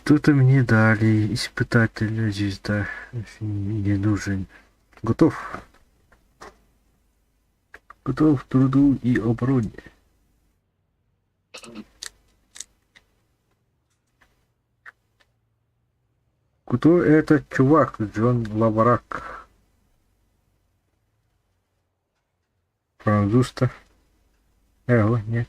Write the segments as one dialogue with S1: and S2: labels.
S1: Что-то мне дали, испытательная звезда. Не нужен. Готов. Готов к труду и обороне. Кто этот чувак, Джон Лаврак? Француз-то? Эго, нет.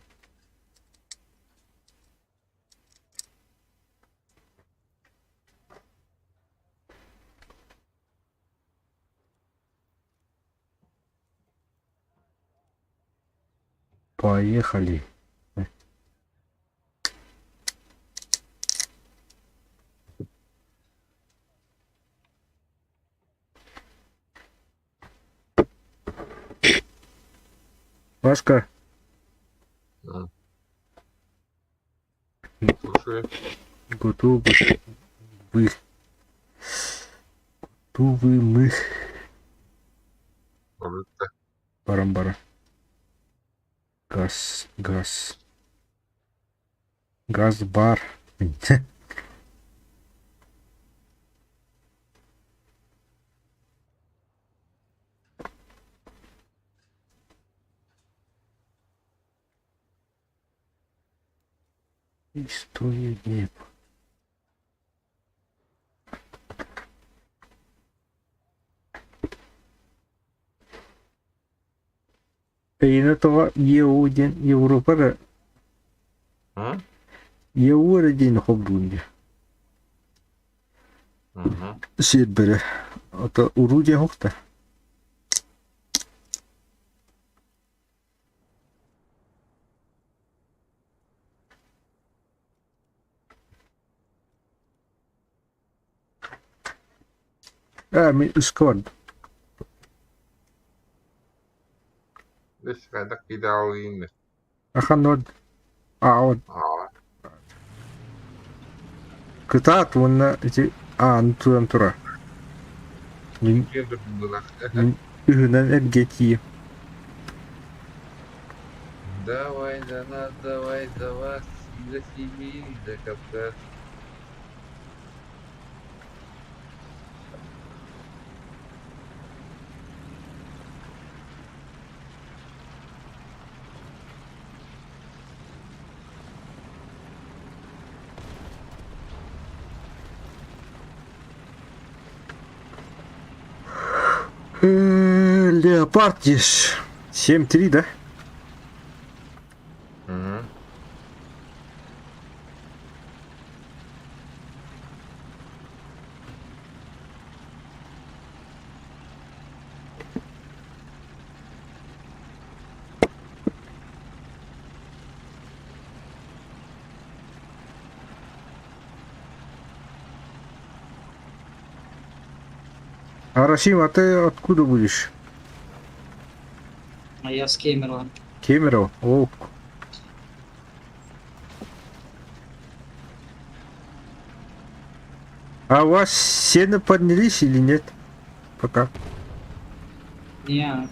S1: Поехали. Пашка.
S2: Да. Слушаю.
S1: Готовы вы. Готовы мы. Барам-бара. Газ, газ. Газ бар. История неба. Эйиэнэ тоҕо ЕУ диэн Европа эрэ
S2: М?
S1: ЕУ эрэ диэни холбуун дии
S2: Мгм.
S1: Сиэрбэрэ ото уруу диэн уһукта Аа мин ускабын
S2: Десь хайдах кидаалыйын
S1: Ахан аан
S2: Аа.
S1: Кытаат уонна ити ааны туран турар. Мин
S2: Киэн турдулар.
S1: мин үһүнэн эргэ тиийэ
S2: Давай за нас, давай за вас, и за Сибирь, и за Кавказ.
S1: Леопард есть. 7-3, да?
S2: Мгм.
S1: А Расим, а ты откуда будешь?
S3: А я с Кемерово.
S1: Кемерово? О. А у вас сено поднялись или нет? Пока.
S3: Не.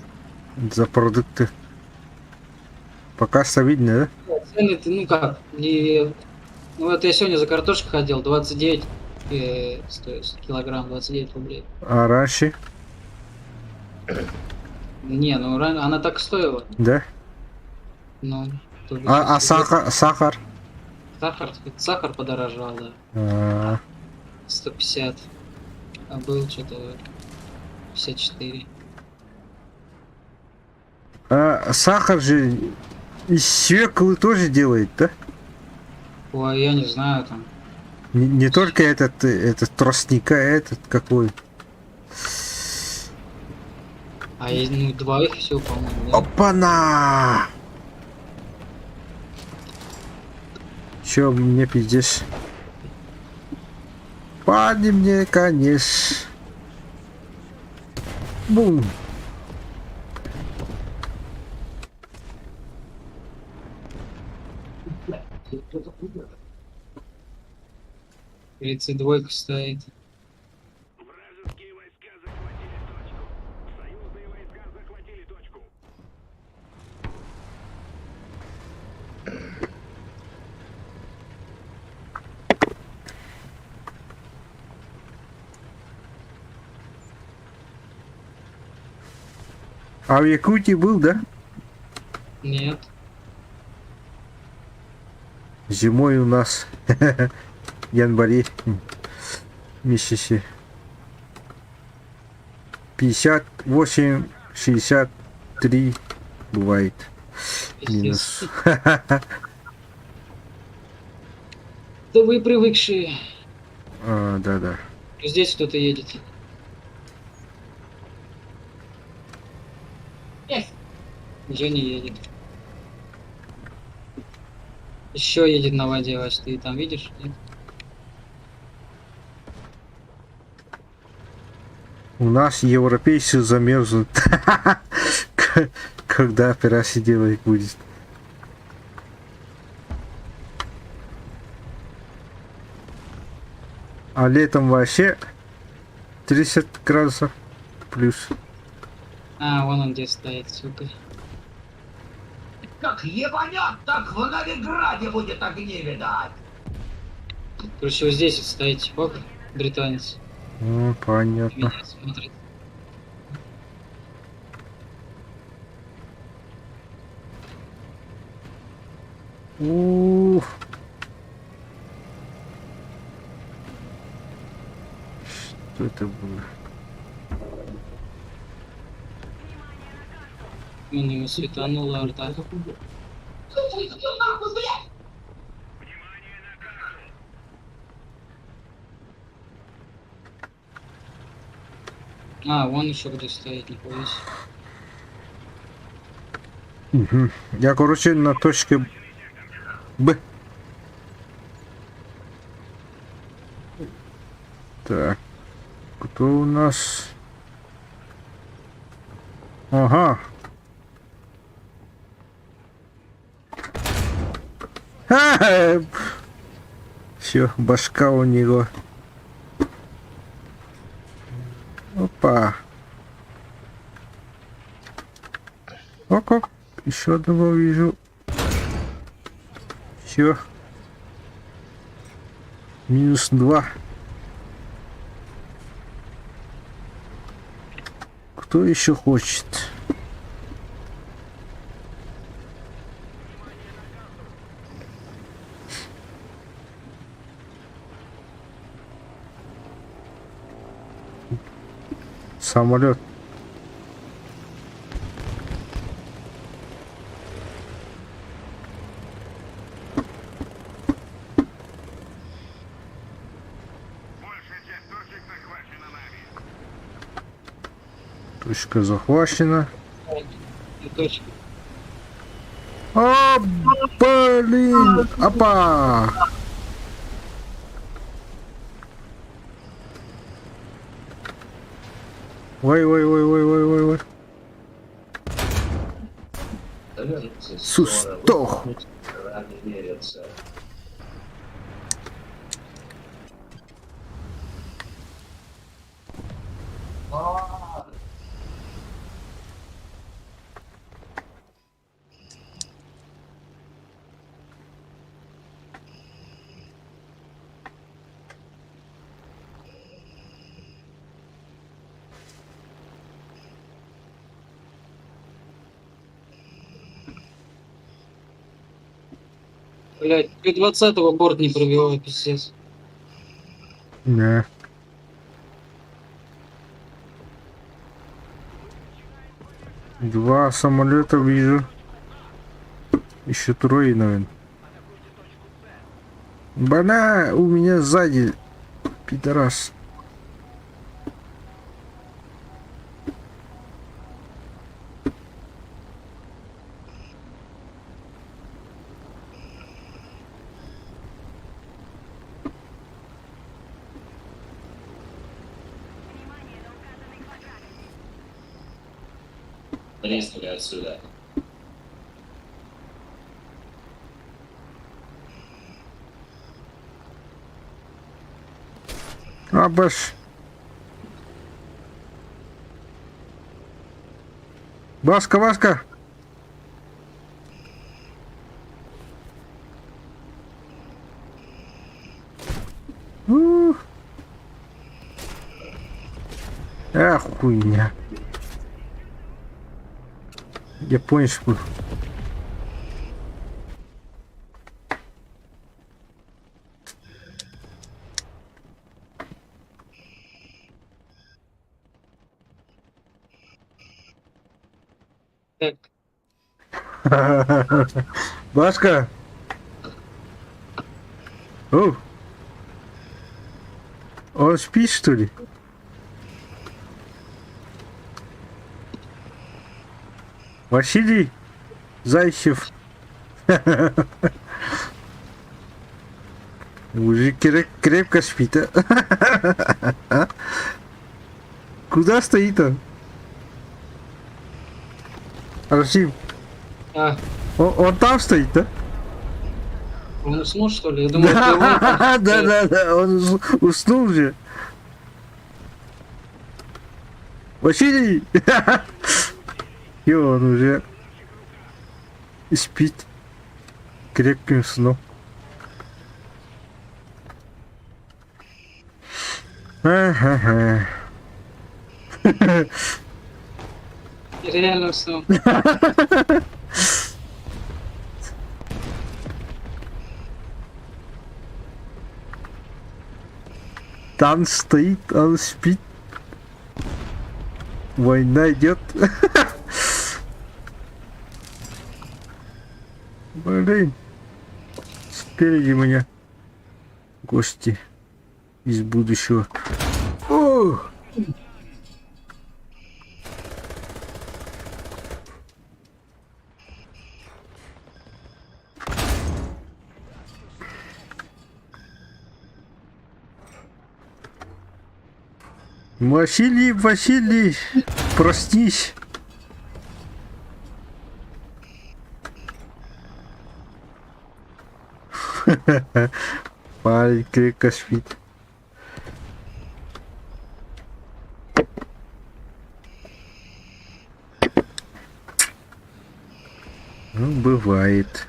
S1: За продукты. Пока стабильно, да?
S3: Цены, ну как, не... Ну вот я сегодня за картошкой ходил, 29 стоит килограмм, 29 рублей.
S1: А раньше?
S3: Не, ну она так стоила.
S1: Да?
S3: Ну, то бишь,
S1: А сахар? Сахар?
S3: Сахар подорожал, да.
S1: А,
S3: 150. А был что-то 54.
S1: А сахар же из свеклы тоже делает, да?
S3: Ой, я не знаю там.
S1: Не только этот тростника, этот какой.
S3: А я, ну, двоих всего, по-моему, да?
S1: Опа-на! Чё, мне пиздец? Парни мне, конечно. Бум.
S3: 32 стоит.
S4: Вражеские войска захватили точку. Союзные войска захватили точку.
S1: А в Якутии был, да?
S3: Нет.
S1: Зимой у нас январе месяце 58-63 бывает
S3: Пиздец.
S1: минус.
S3: Да вы привыкшие.
S1: А, да-да.
S3: Здесь кто-то едет. Уже не едет. Еще едет на воде, Вась, ты там видишь? Нет?
S1: У нас европейцы замерзнут, когда операции делать будет. А летом вообще 30 градусов плюс.
S3: А, вон он где стоит, сука.
S5: Как ебанет, так в Новиграде будет огни видать.
S3: Короче, вот здесь вот стоит чувак, британец.
S1: Ну, понятно.
S3: Меня смотрит.
S1: Ух. Что это было?
S3: Он ему светанула арта. А, вон еще где стоит, нихуя себе.
S1: Мгм. Я, короче, на точке Б. Так. Кто у нас? Ага. Все, башка у него. Опа. Оп-оп. Еще одного вижу. Все. Минус 2. Кто еще хочет? Самолет.
S4: Большая часть точек захвачена нами.
S1: Точка захвачена.
S3: И точка.
S1: А, блин! Опа! Ой, ой, ой, ой, ой, ой, ой. Сустох.
S5: Верится.
S3: Блять, Т-20 борт не пробивал, пиздец.
S1: Не. Два самолета вижу. Еще трое, наверное. Бана, у меня сзади. Пидорас.
S5: Треснули отсюда.
S1: Абаш. Баска, Баска. Ух. Эх, хуйня. Японец был.
S3: Так,
S1: Башка! О! Он спит, что ли? Василий Зайцев. Мужик крепко спит, а? Куда стоит он? Арсим,
S3: а,
S1: он там стоит, да?
S3: он уснул, что ли? Я думал, это его там
S1: Да,
S3: стоит.
S1: да, да, он уснул же. Василий! И он уже спит крепким сном. Ага.
S3: Реально уснул.
S1: Там стоит, он спит. Война идет. Блин. Спереди меня гости из будущего. О! Василий, Василий, проснись. Парень крепко спит. Ну, бывает.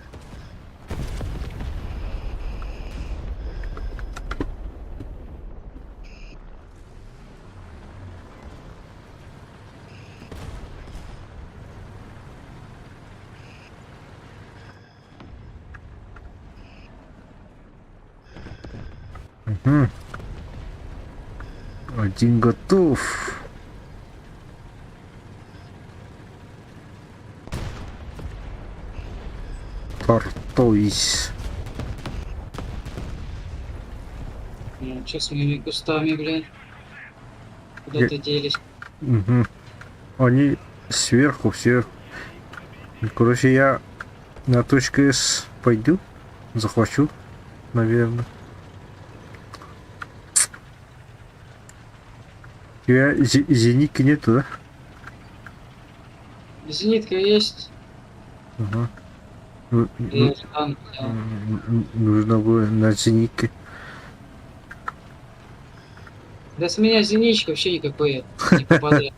S1: Угу. Один готов. Тортоис.
S3: Ну, чё с моими кустами, блин? Куда-то делись.
S1: Угу. Они сверху, сверху. Короче, я на точку С пойду, захвачу, наверное. У тебя зенитки нету, да?
S3: Зенитка есть.
S1: Ага. Ну,
S3: Я
S1: ну,
S3: же танк взял.
S1: нужно было на зенитке.
S3: Да с меня зеничка вообще никакой не попадает.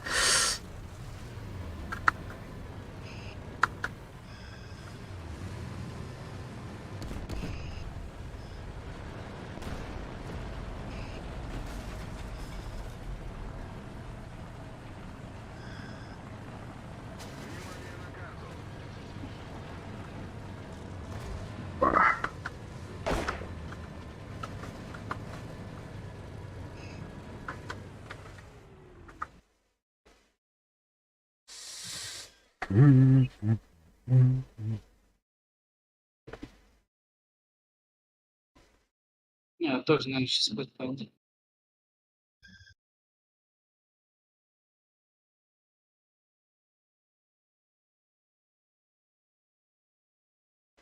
S3: Я тоже, наверное, сейчас спать пойду.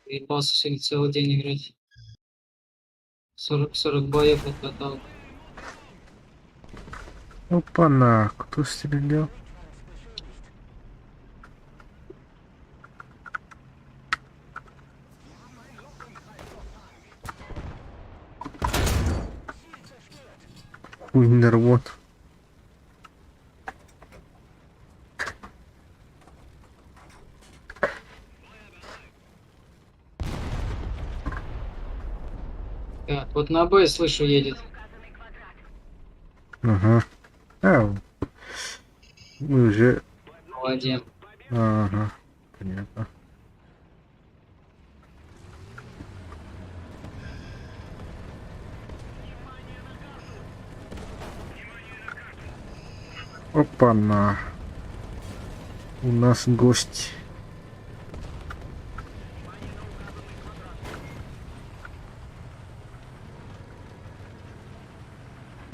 S3: Ебался сегодня целый день играть. 40 боев откатал.
S1: Опа-на, кто стрелял? Хуй нарвот.
S3: Так, вот на Б, слышу, едет.
S1: Ага. А, мы уже...
S3: Молодец.
S1: Ага. Опа-на. У нас гость.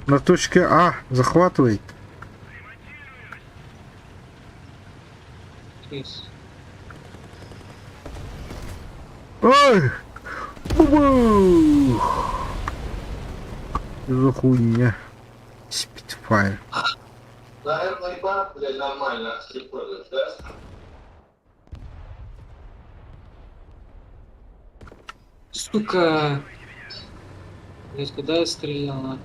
S1: На точке А захватывает.
S3: Сейчас.
S1: Ой! Бубух! Что за хуйня? Спитфайр.
S6: Наверное, и баб, блядь, нормально прикольно, да?
S3: Сука! Блять, куда я стрелял? а?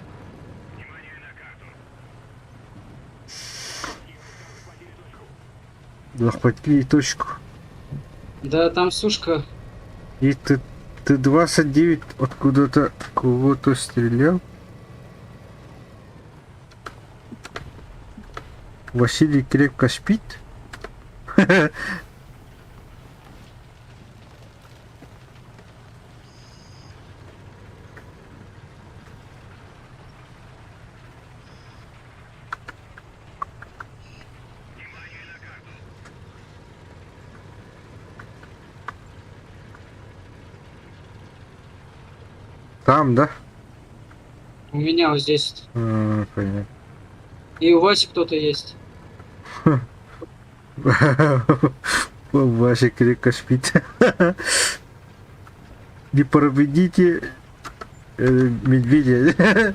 S1: Захватили точку.
S3: Да, там сушка.
S1: И ты, ты 29 откуда-то кого-то стрелял? Василий крепко спит? Там, да?
S3: У меня вот здесь.
S1: А, понятно.
S3: И у Васи кто-то есть.
S1: Вася крепко спит. Не проведите медведя.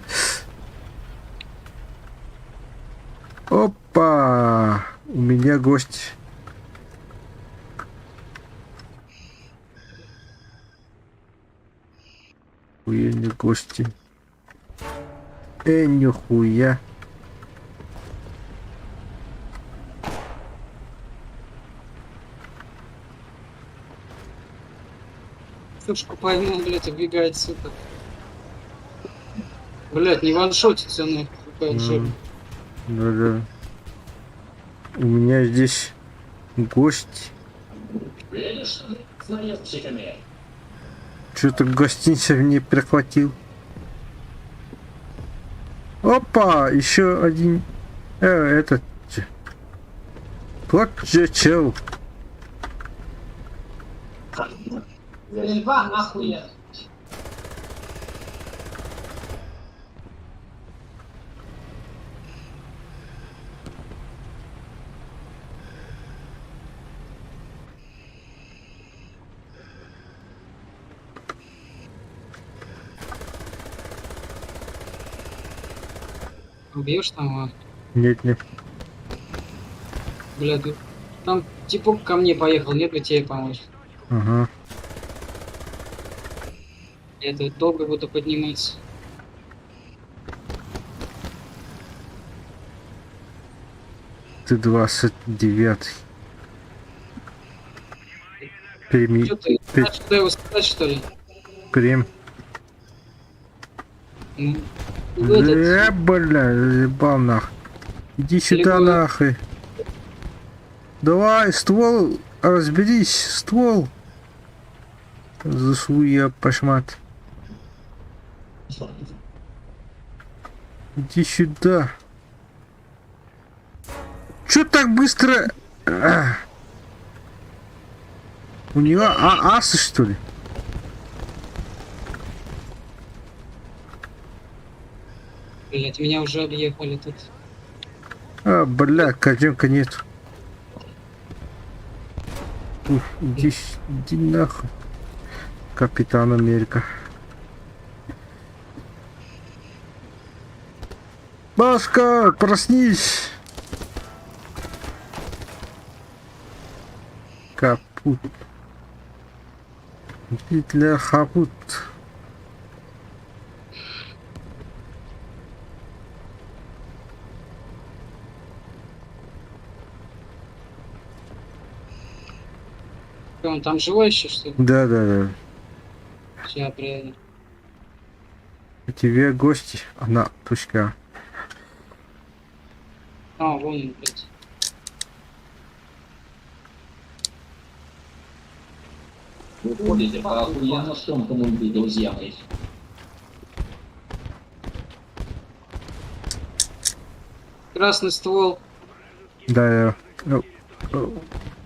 S1: Опа! У меня гость. Хуя не гости. Нихуя.
S3: Сушку поймал, блять, убегает, сука. Блять, не ваншотится, ну, какая жопа.
S1: Да-да. У меня здесь гость.
S5: Видишь, с наездчиками.
S1: Что-то гостинцев не прихватил. Опа! Еще один. Этот. Вот же чел.
S5: Стрельба нахуя.
S3: Убьешь там его?
S1: Нет, нет.
S3: Бля, ты- там типок ко мне поехал, нет бы тебе помочь.
S1: Ага.
S3: Я это долго буду подниматься.
S1: Ты 29. Прими.
S3: Что ты?
S1: Ты-
S3: Знаешь, куда его сказать, что ли?
S1: Прим.
S3: Ну, ну, этот,
S1: Бля, заебал нах. Иди сюда
S3: Либо-
S1: нахуй. Давай, ствол, разберись, ствол. Засую я пошмат. Иди сюда. Чё так быстро? А. У нее асы, что ли?
S3: Блять, меня уже объехали тут.
S1: А, бля, котенка нет. Уф, иди, иди нахуй. Капитан Америка. Машка, проснись! Капут. Гитлер хапут.
S3: Он там живой еще, что ли?
S1: Да, да, да.
S3: Сейчас приеду.
S1: У тебя гости. Она, точка.
S3: А, вон он, блядь.
S5: Вы ходите по охуенно тонкому льду, друзья мои.
S3: Красный ствол.
S1: Да,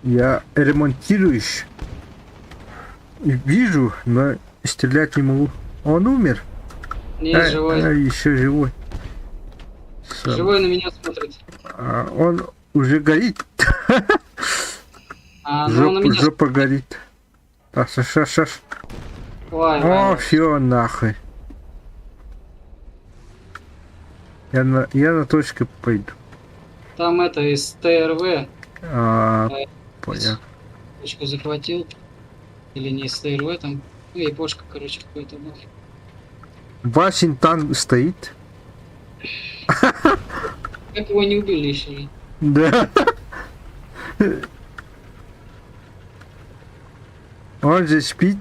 S1: я ремонтируюсь. Вижу, но стрелять не могу. Он умер?
S3: Не, живой.
S1: Еще живой. Сам.
S3: Живой на меня смотрит.
S1: А, он уже горит.
S3: А, ну он на
S1: Жопа,
S3: меня
S1: жопа горит. Так, сейчас, сейчас.
S3: Ой,
S1: О,
S3: ой,
S1: все, нахуй. Я на точку пойду.
S3: Там это из ТРВ
S1: А, понятно.
S3: точку захватил. Или не из ТРВ там. Ну, япошка, короче, какой-то был.
S1: Васин танк стоит.
S3: Как его не убили еще?
S1: Да. Он же спит.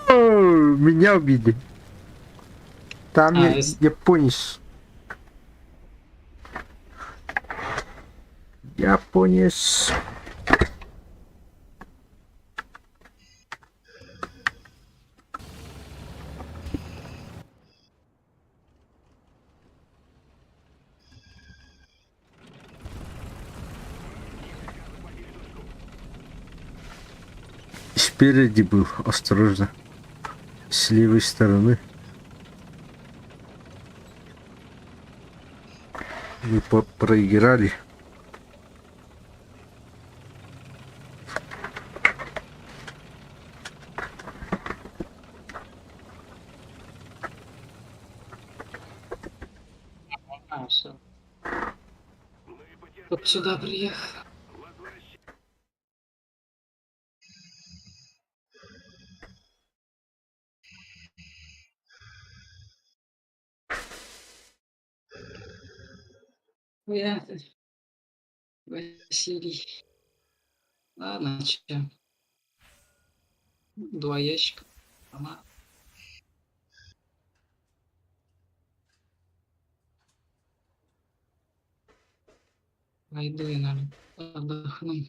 S1: О, меня убили. Там
S3: А,
S1: я, японец. Японец. Спереди был, осторожно. С левой стороны. Мы проиграли.
S3: А, все. Только сюда приехал. Я Василий. Ладно, че. Два ящика. Ага. Пойду я, наверное, отдохну.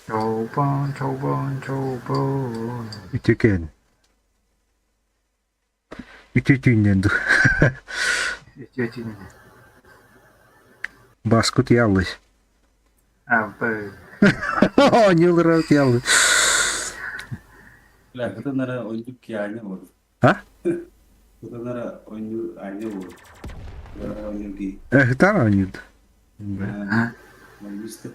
S7: Чолбон, чолбон, чолбон.
S1: Үтүкэн. Үтүө түүннэн дуу.
S7: Үтүө түүнүнэн.
S1: Баску тиаллый.
S7: Абы.
S1: Оонньуулара тиаллый.
S8: Бля, кытынара ойдук кианя буолар.
S1: А?
S8: Кытынара ойнуу аня буолар. Ойнуу ки.
S1: Ыһытар оонньуурда.
S8: Ойнуста.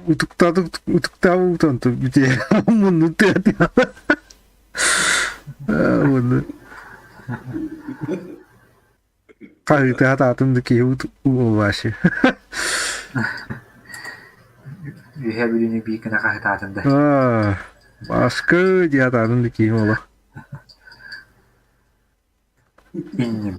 S1: Утуктаатык утуктаабытан бүтэ мунну тыа Мунну хаһыытыһа таатын да киһи уолбашы.
S7: Үөһээ Бүлүүнү биир гына хаһытаатын да.
S1: Бааскы дии атаатын да киһи олох.
S7: Инним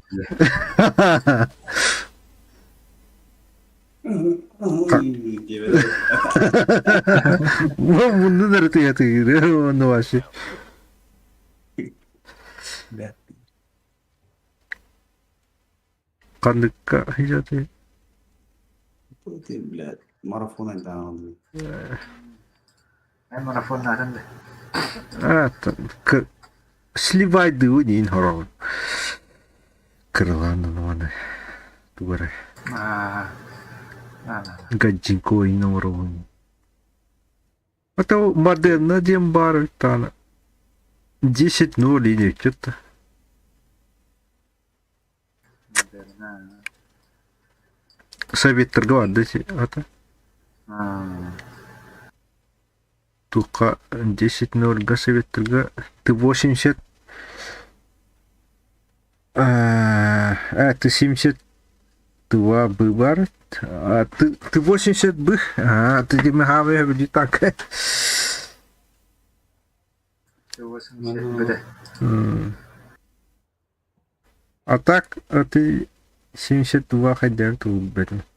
S1: Муннун эрэ тыйатыыр уонна вообще. Ханныкка хижаты.
S8: Блядь, марафон айдаан.
S7: Эн марафоннаатын да.
S1: А, сливайдыы диин хороҕун. Кыралаан уонна тугу эрэ
S7: Аа,
S1: гаджинкоин оҥоробун. А то модерна диэн баар таана 10-0 или что-то.
S7: Модерна.
S1: Советтарга бар да ата. Тука 10-0 советтарга ты 80 а, ты 72 быбар, а ты 80 бы, а ты демагаве не так.
S7: Ты 80 бы,
S1: А так, а ты 72 хайдар тур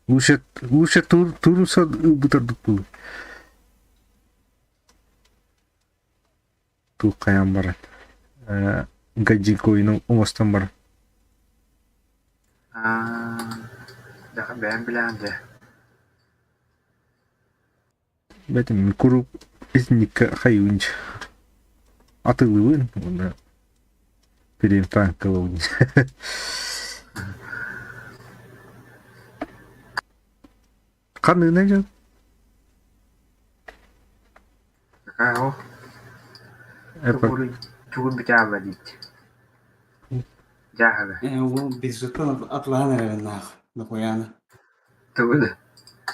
S1: Лучше, лучше тур, турса бутардык был. Ту хайан баран. Гаджикоину оҥостон баран.
S7: Аа, бэйэм билэҕин дьэ.
S1: Бэтим куруук итинниккэ хайыыбын атыылыыбын уонна переимтанка ылабын. Ханныгына дьон?
S7: Какая Тугур тугун бүтэ диит. Дьааһыга.
S8: Ол биржаттан атлаан эрэриннаах Нохуяна.
S7: Тугу да?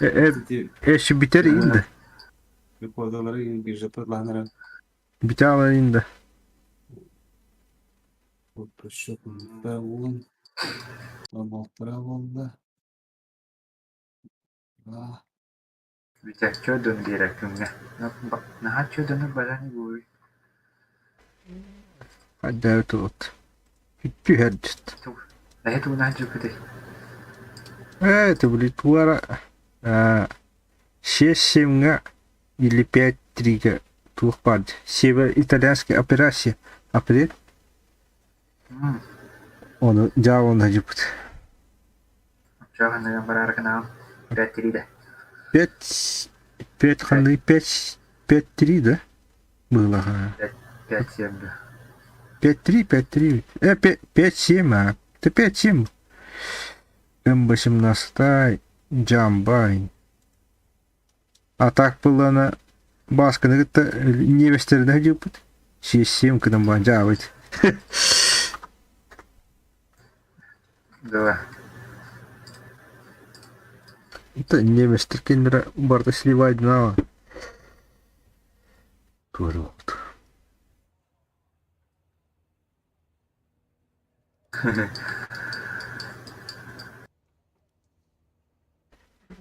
S1: Эши бүтэр инде.
S8: Рекордалары биржаттан атлаан эрэр.
S1: Бүтэ алар инде.
S8: Вот счет уун. Балтара буолла.
S7: Бүтэ чодун диэрэ күҥҥэ. Наһаа чодуну баран буй.
S1: Хайдаа туут. Түһэрдит.
S7: Эһи тугунаан дьүкүтэй.
S1: Это будет туара 6-7 или 5-3 туох баар Север итальянская операция апрель Ону дьаабылана сылдьыбыт.
S7: Оччоҕо бараарыкынаҕын 5-3 да.
S1: 5 5 ханныгы 5 5-3 да быһыылаах.
S7: 5-7 да.
S1: 5-3 5-3 5-7 а это 5-7 М18 Джамбай. А так былана Баасканы кытта ньиэмэстэринэ сылдьыбыппыт. 6-7 гынан баран дьаабыт.
S7: Да.
S1: Это немецтэр кинилэрэ барыта сливайдынаҕа туоруохт.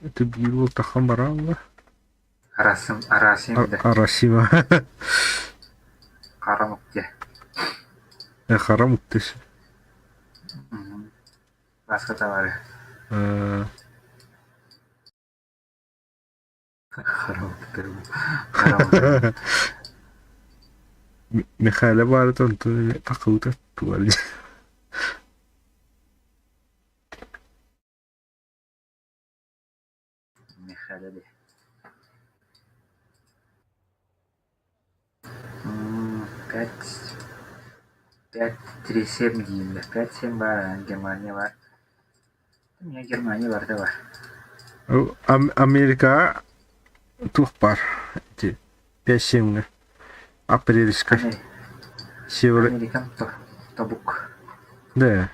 S1: Это биир уол таххан бараалла.
S7: Арасым, Арасим да.
S1: Арасима.
S7: Харамук дьэ.
S1: Харамук дэс.
S7: Баска товары. Харамук
S1: Михаила баара онтон такыбыта тугар
S7: Наада дии. Пять, пять, три, семь дииллэр. Пять, семь баар, Германия баар. Эмиэ Германия барыта баар.
S1: Америкаҕа туох баар ити пять семьҥэ апрельскай север
S7: Американ тобук.
S1: Да.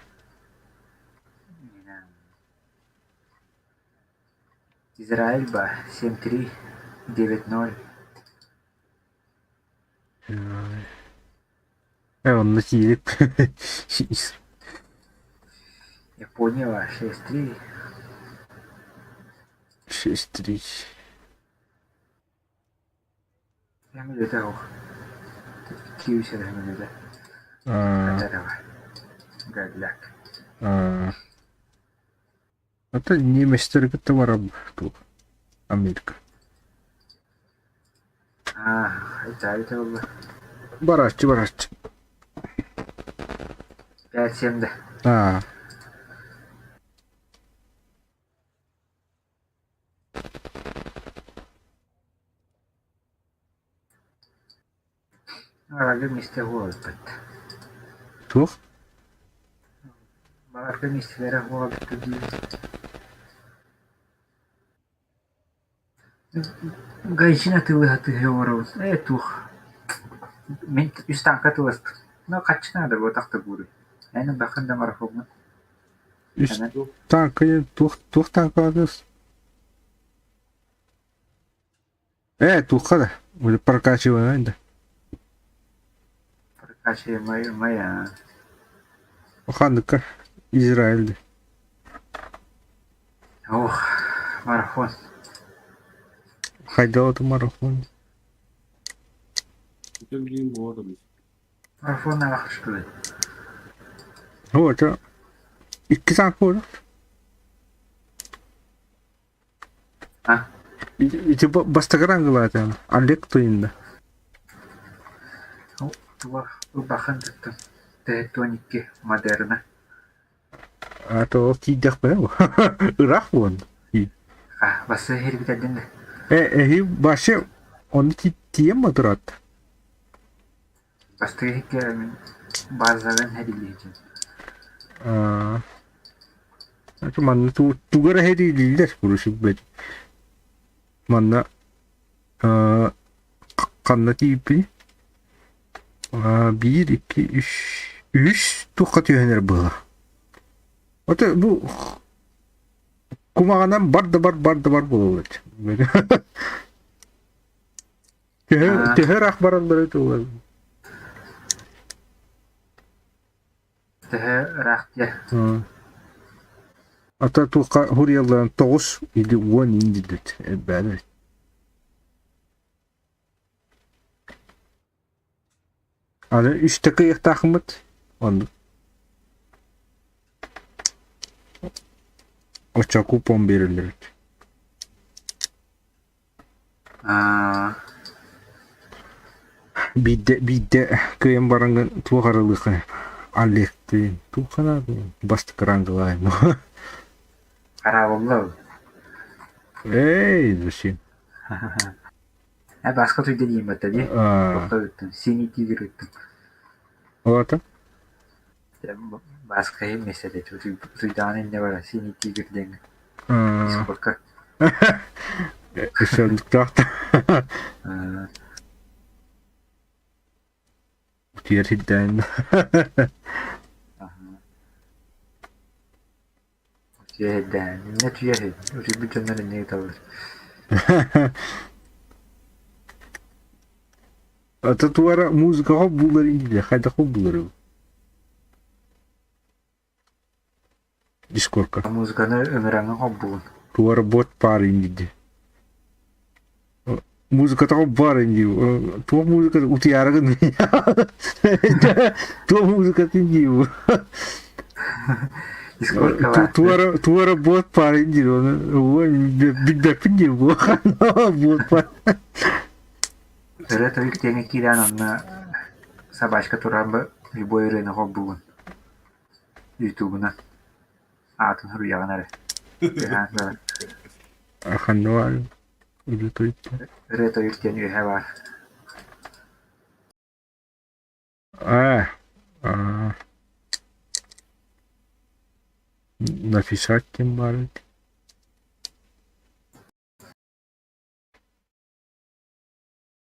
S7: Израиль баар семь три девять ноль.
S1: Э онно киирип
S7: Япония баар шесть три.
S1: Шесть три.
S7: Эмилиэтэ суох. Киирсэр эмилиэтэ. Катарова. Галляк.
S1: Это немецтэр кытта барар туох Америка.
S7: Аа, это буолла.
S1: Барааччы барааччы.
S7: Пять семь да.
S1: Аа.
S7: Баларга миэстэ буолбут.
S1: Туох?
S7: Баларга миэстэлэрэ буолбут дии. Гайчин атыылаһа олоробут. Ээ туох. Мин үс тааҥка атыыласпыт. Ну хаччы наада буотах да буурай. Эн ылбаккын да марафоҥҥун.
S1: Үс тааҥка туох туох тааҥкалаатыгыз? Ээ туохха да прокачиваемай да.
S7: Прокачиваемай аа.
S1: Ханныкка Израиль.
S7: Ох, марафон.
S1: Хайдах марафон?
S7: Марафон аахышпыт.
S1: Вот, икки саак буолар.
S7: А?
S1: Ити бастакы рангалаатаан Олег туйунна.
S7: Туох ылбахан туттум. Төһөттүөн икки Модерна.
S1: А то тиийдэхпинэ ыраах буолан.
S7: А, басы хэрбитэрдин да.
S1: Э, эһи вообще оны тиийэн матырат.
S7: Бастакы иһиккэ мин базабын хэрилиһитин.
S1: Аа. Манна тугу эрэ хэриилииллэр курусубет. Манна ханна тиийбин биир, икки, үс, үс туохха түһэн эрэ быһыылаах. Ото бу кумаҕанан бар да бар, бар да бар буолаллар. Төһө төһө ыраах бараллара туолар.
S7: Төһө ыраах диэ?
S1: Ата туохха хуруйалларын тоҕус или уон иин дииллэр элбээн эбит. Аны үстэ кыайыахтаахмыт оннук. Оччо купон биэрэллэр эбит.
S7: Аа
S1: Биирдэ биирдэ кыайан бараҥҥын туох арылыаххын Олегтыын туох анаатын бастакы рангалаайым
S7: Хараабылла ол.
S1: Эй, зачем?
S7: Э, баска туйда диэн батта дии.
S1: Аа,
S7: Туохха ыыттым? Синий тигр ыыттым.
S1: Оҕото?
S7: Баска иһин миэстэтэ утуйдаҕына иннэ барар Синий тигр диэҥҥэ.
S1: Аа.
S7: Дискордка.
S1: Өссө оннуктаах да. Утуйар сирдээн.
S7: Утуйа иһирдээн. Иннэ утуйа иһин. Утуйбут дьоннор иннэ ыыталлар.
S1: Ата туара музыкаҕа булар иннилэр хайдах булларый? Дискорка.
S7: Музыканы ыҥыраҥҥа холбугун.
S1: Туара бот паар иннидди. Музыкатаҕа бар инди. Туох музыка утуйаарыгын Туох музыкатын дии
S7: Дискорка баар.
S1: Туара туара бот паар инди. Билбэппин дии бу. Бот паар.
S7: Ырыа тойук диэҥҥэ киирэн онно собачка туран любой ырыаны холбуугун ютубунан аатын суруйаҕын эрэ. Түһээн баран
S1: Ханна баар? Ырыа-тойук.
S7: Ырыа-тойук диэн үөһэ баар.
S1: А, а. Написать ким баар эбит.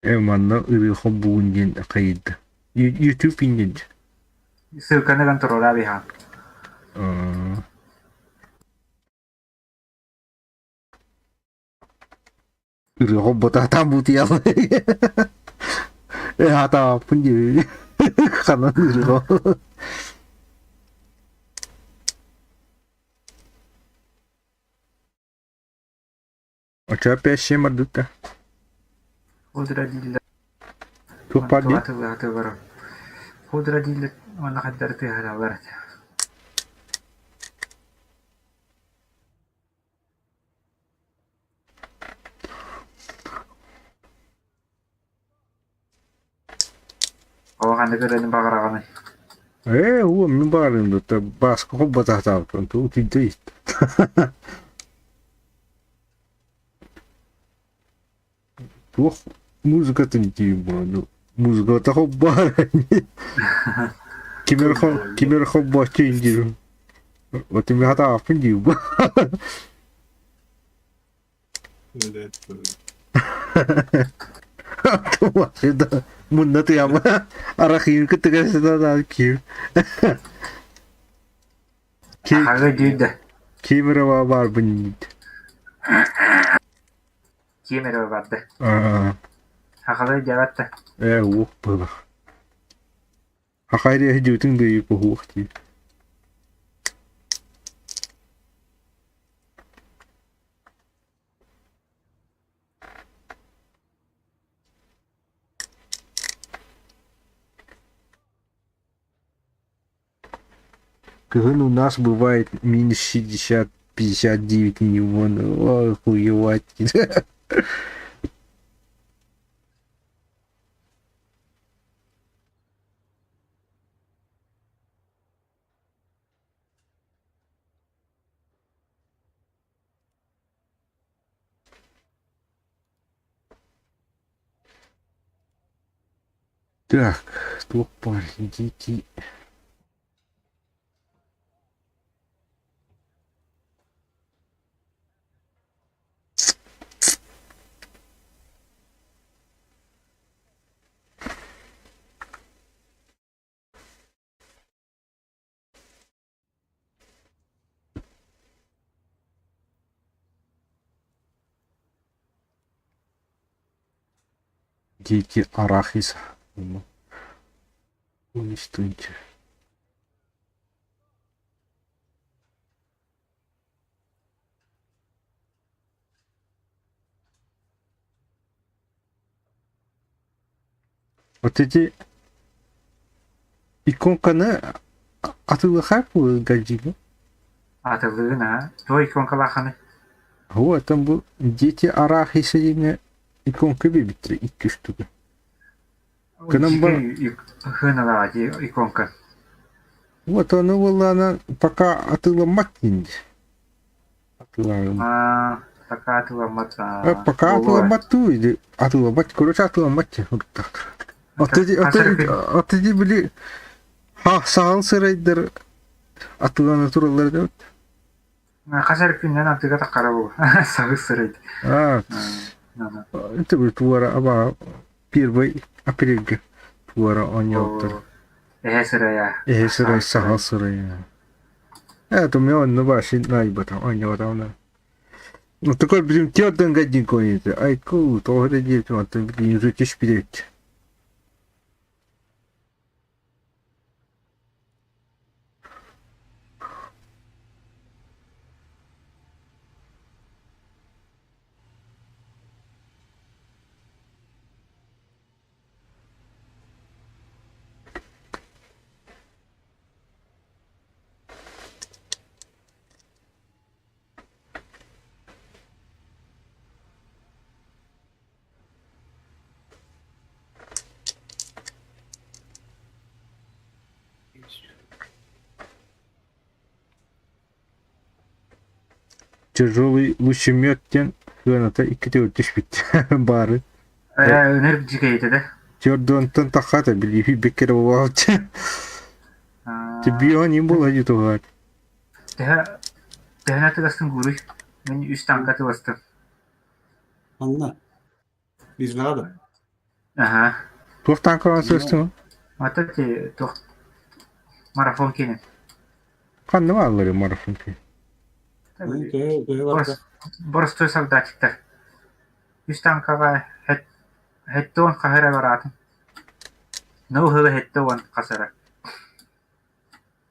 S1: Э манна ырыа холбугун диэн хайыйда. YouTube иннин.
S7: Ссылканы контролаа биһаан.
S1: Ырыа холботаатаан бутуйаллар. Э хатааппын диэбит. Ханан ырыа. Оччо опять мардыта.
S7: Худра дииллэр.
S1: Туох баар дии?
S7: Атылы барар. Худра дииллэр уонна хайдары тыаһыраллар этэ. Ол ханнык ырыаны баҕараҕыный?
S1: Ээ, уу, мин баҕарым да, Бааска холботаатаабытын утуйда иһиттэ. Туох музыкатын диир буолан, музыката холбоон ким эрэ ким эрэ холбооччу диирим. Вот мин хатаабаппын диир Мунна тыама арахыын кытыга сытан киир.
S7: Аһаҕы дии да.
S1: Ким эрэ баарбын диит.
S7: Ким эрэ барда. Сахалыы дьабат да.
S1: Ээ уох быһылах. Хахайрия дьиэтин дыйы куһуох дии. Кыһын у нас бывает минус 60, 59 миллионов. Ой, хуевать. Так, туох баар дети Дети арахиса. Уничтожить. Вот эти иконканы атыылаһар гаджига.
S7: Атылыын аа. Туох иконкалааххыный?
S1: Вот там был дети арахиса диэҥҥэ иконка биэрбиттэрэ икки штука. Гынан бар
S7: Хыналаҕа дии иконка.
S1: Вот ону буоллаҕына пока атыыламмат диэн Атыылаабым.
S7: Аа, пока атыыламмат аа,
S1: Пока
S7: буолуо.
S1: атыыламмат дуу или атыыламмат, короче атыыламмат диэн суруктаах. Отыди били саҕал сырайдар атыылана тураллар эбит.
S7: Хас эрэ күннэн атыыга таххара бу саҕыс сырайд.
S1: Аа, это били туара аба первый апрельге туара оонньообуттар.
S7: Эһэ сырайа.
S1: Эһэ сырай, саҕал сырайа. Это у меня он вообще наебатом, оонньоотоҕуна. Ну такой блин тёрден один конец. Айку, тоҕо эрэ диэбитим, оттон билигин уже түспүт Тяжелый лучемет диэн Сыаната икки төгүл түспүт баары.
S7: Ээ, өнөр дьикэйитэ да.
S1: Чордуонтан таххата билии биккere буолааччы. Түбүөн им буола дьутуһар.
S7: Төһө төһөнө тыгастын гууруй? Мин үс танка тыластым.
S8: Анна. Биржаҕа да?
S7: Аха.
S1: Туох танкаҕа сырыстың?
S7: Ата ти туох марафон кини.
S1: Ханна бааллар марафон кини?
S8: Төһө төһө барда?
S7: Боростуой солдатиктар. Үс танкаҕа хэттуон хаһыра бараатын. Ну ыһыла хэттуон хасара.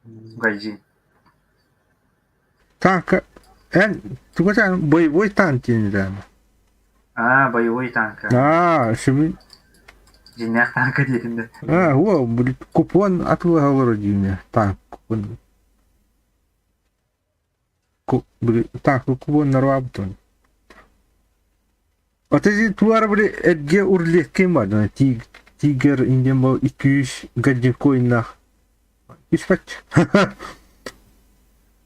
S7: Гайдзин.
S1: Танка эн туга саан боевой танк диэн этэ.
S7: Аа, боевой танка.
S1: Аа, сүмүн
S7: Дьиҥнээх танка диэтим да.
S1: Аа, уо, купон атыылаһа олорор диинэ танк купон. Танк купоннар баабытын. Ата туара били эргэ урлеткен бар, тигр инден бу 200 гаджикоиннах. Испэт.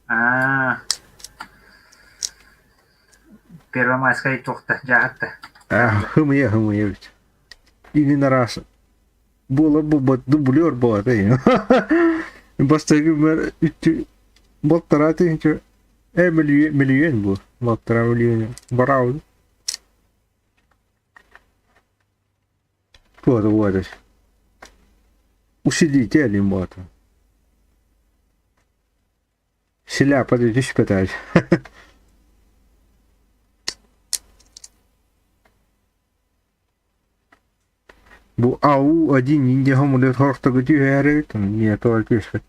S7: Аа. Первомайскай туохта, дьааһытта.
S1: Хымыйа хымыйа бит. Игин араас буола буолбат дублер буолар Бастакы мэр үттү балтараа тыһыынча э мөлүйүөн мөлүйүөн буо балтараа мөлүйүөн бараабыт Туора буолар Усилитель им буолата Шляпа да түспэтэ Бу АУ-1 индия хомуйар сорохторго түһэр эбит, не тоҕо түспэт.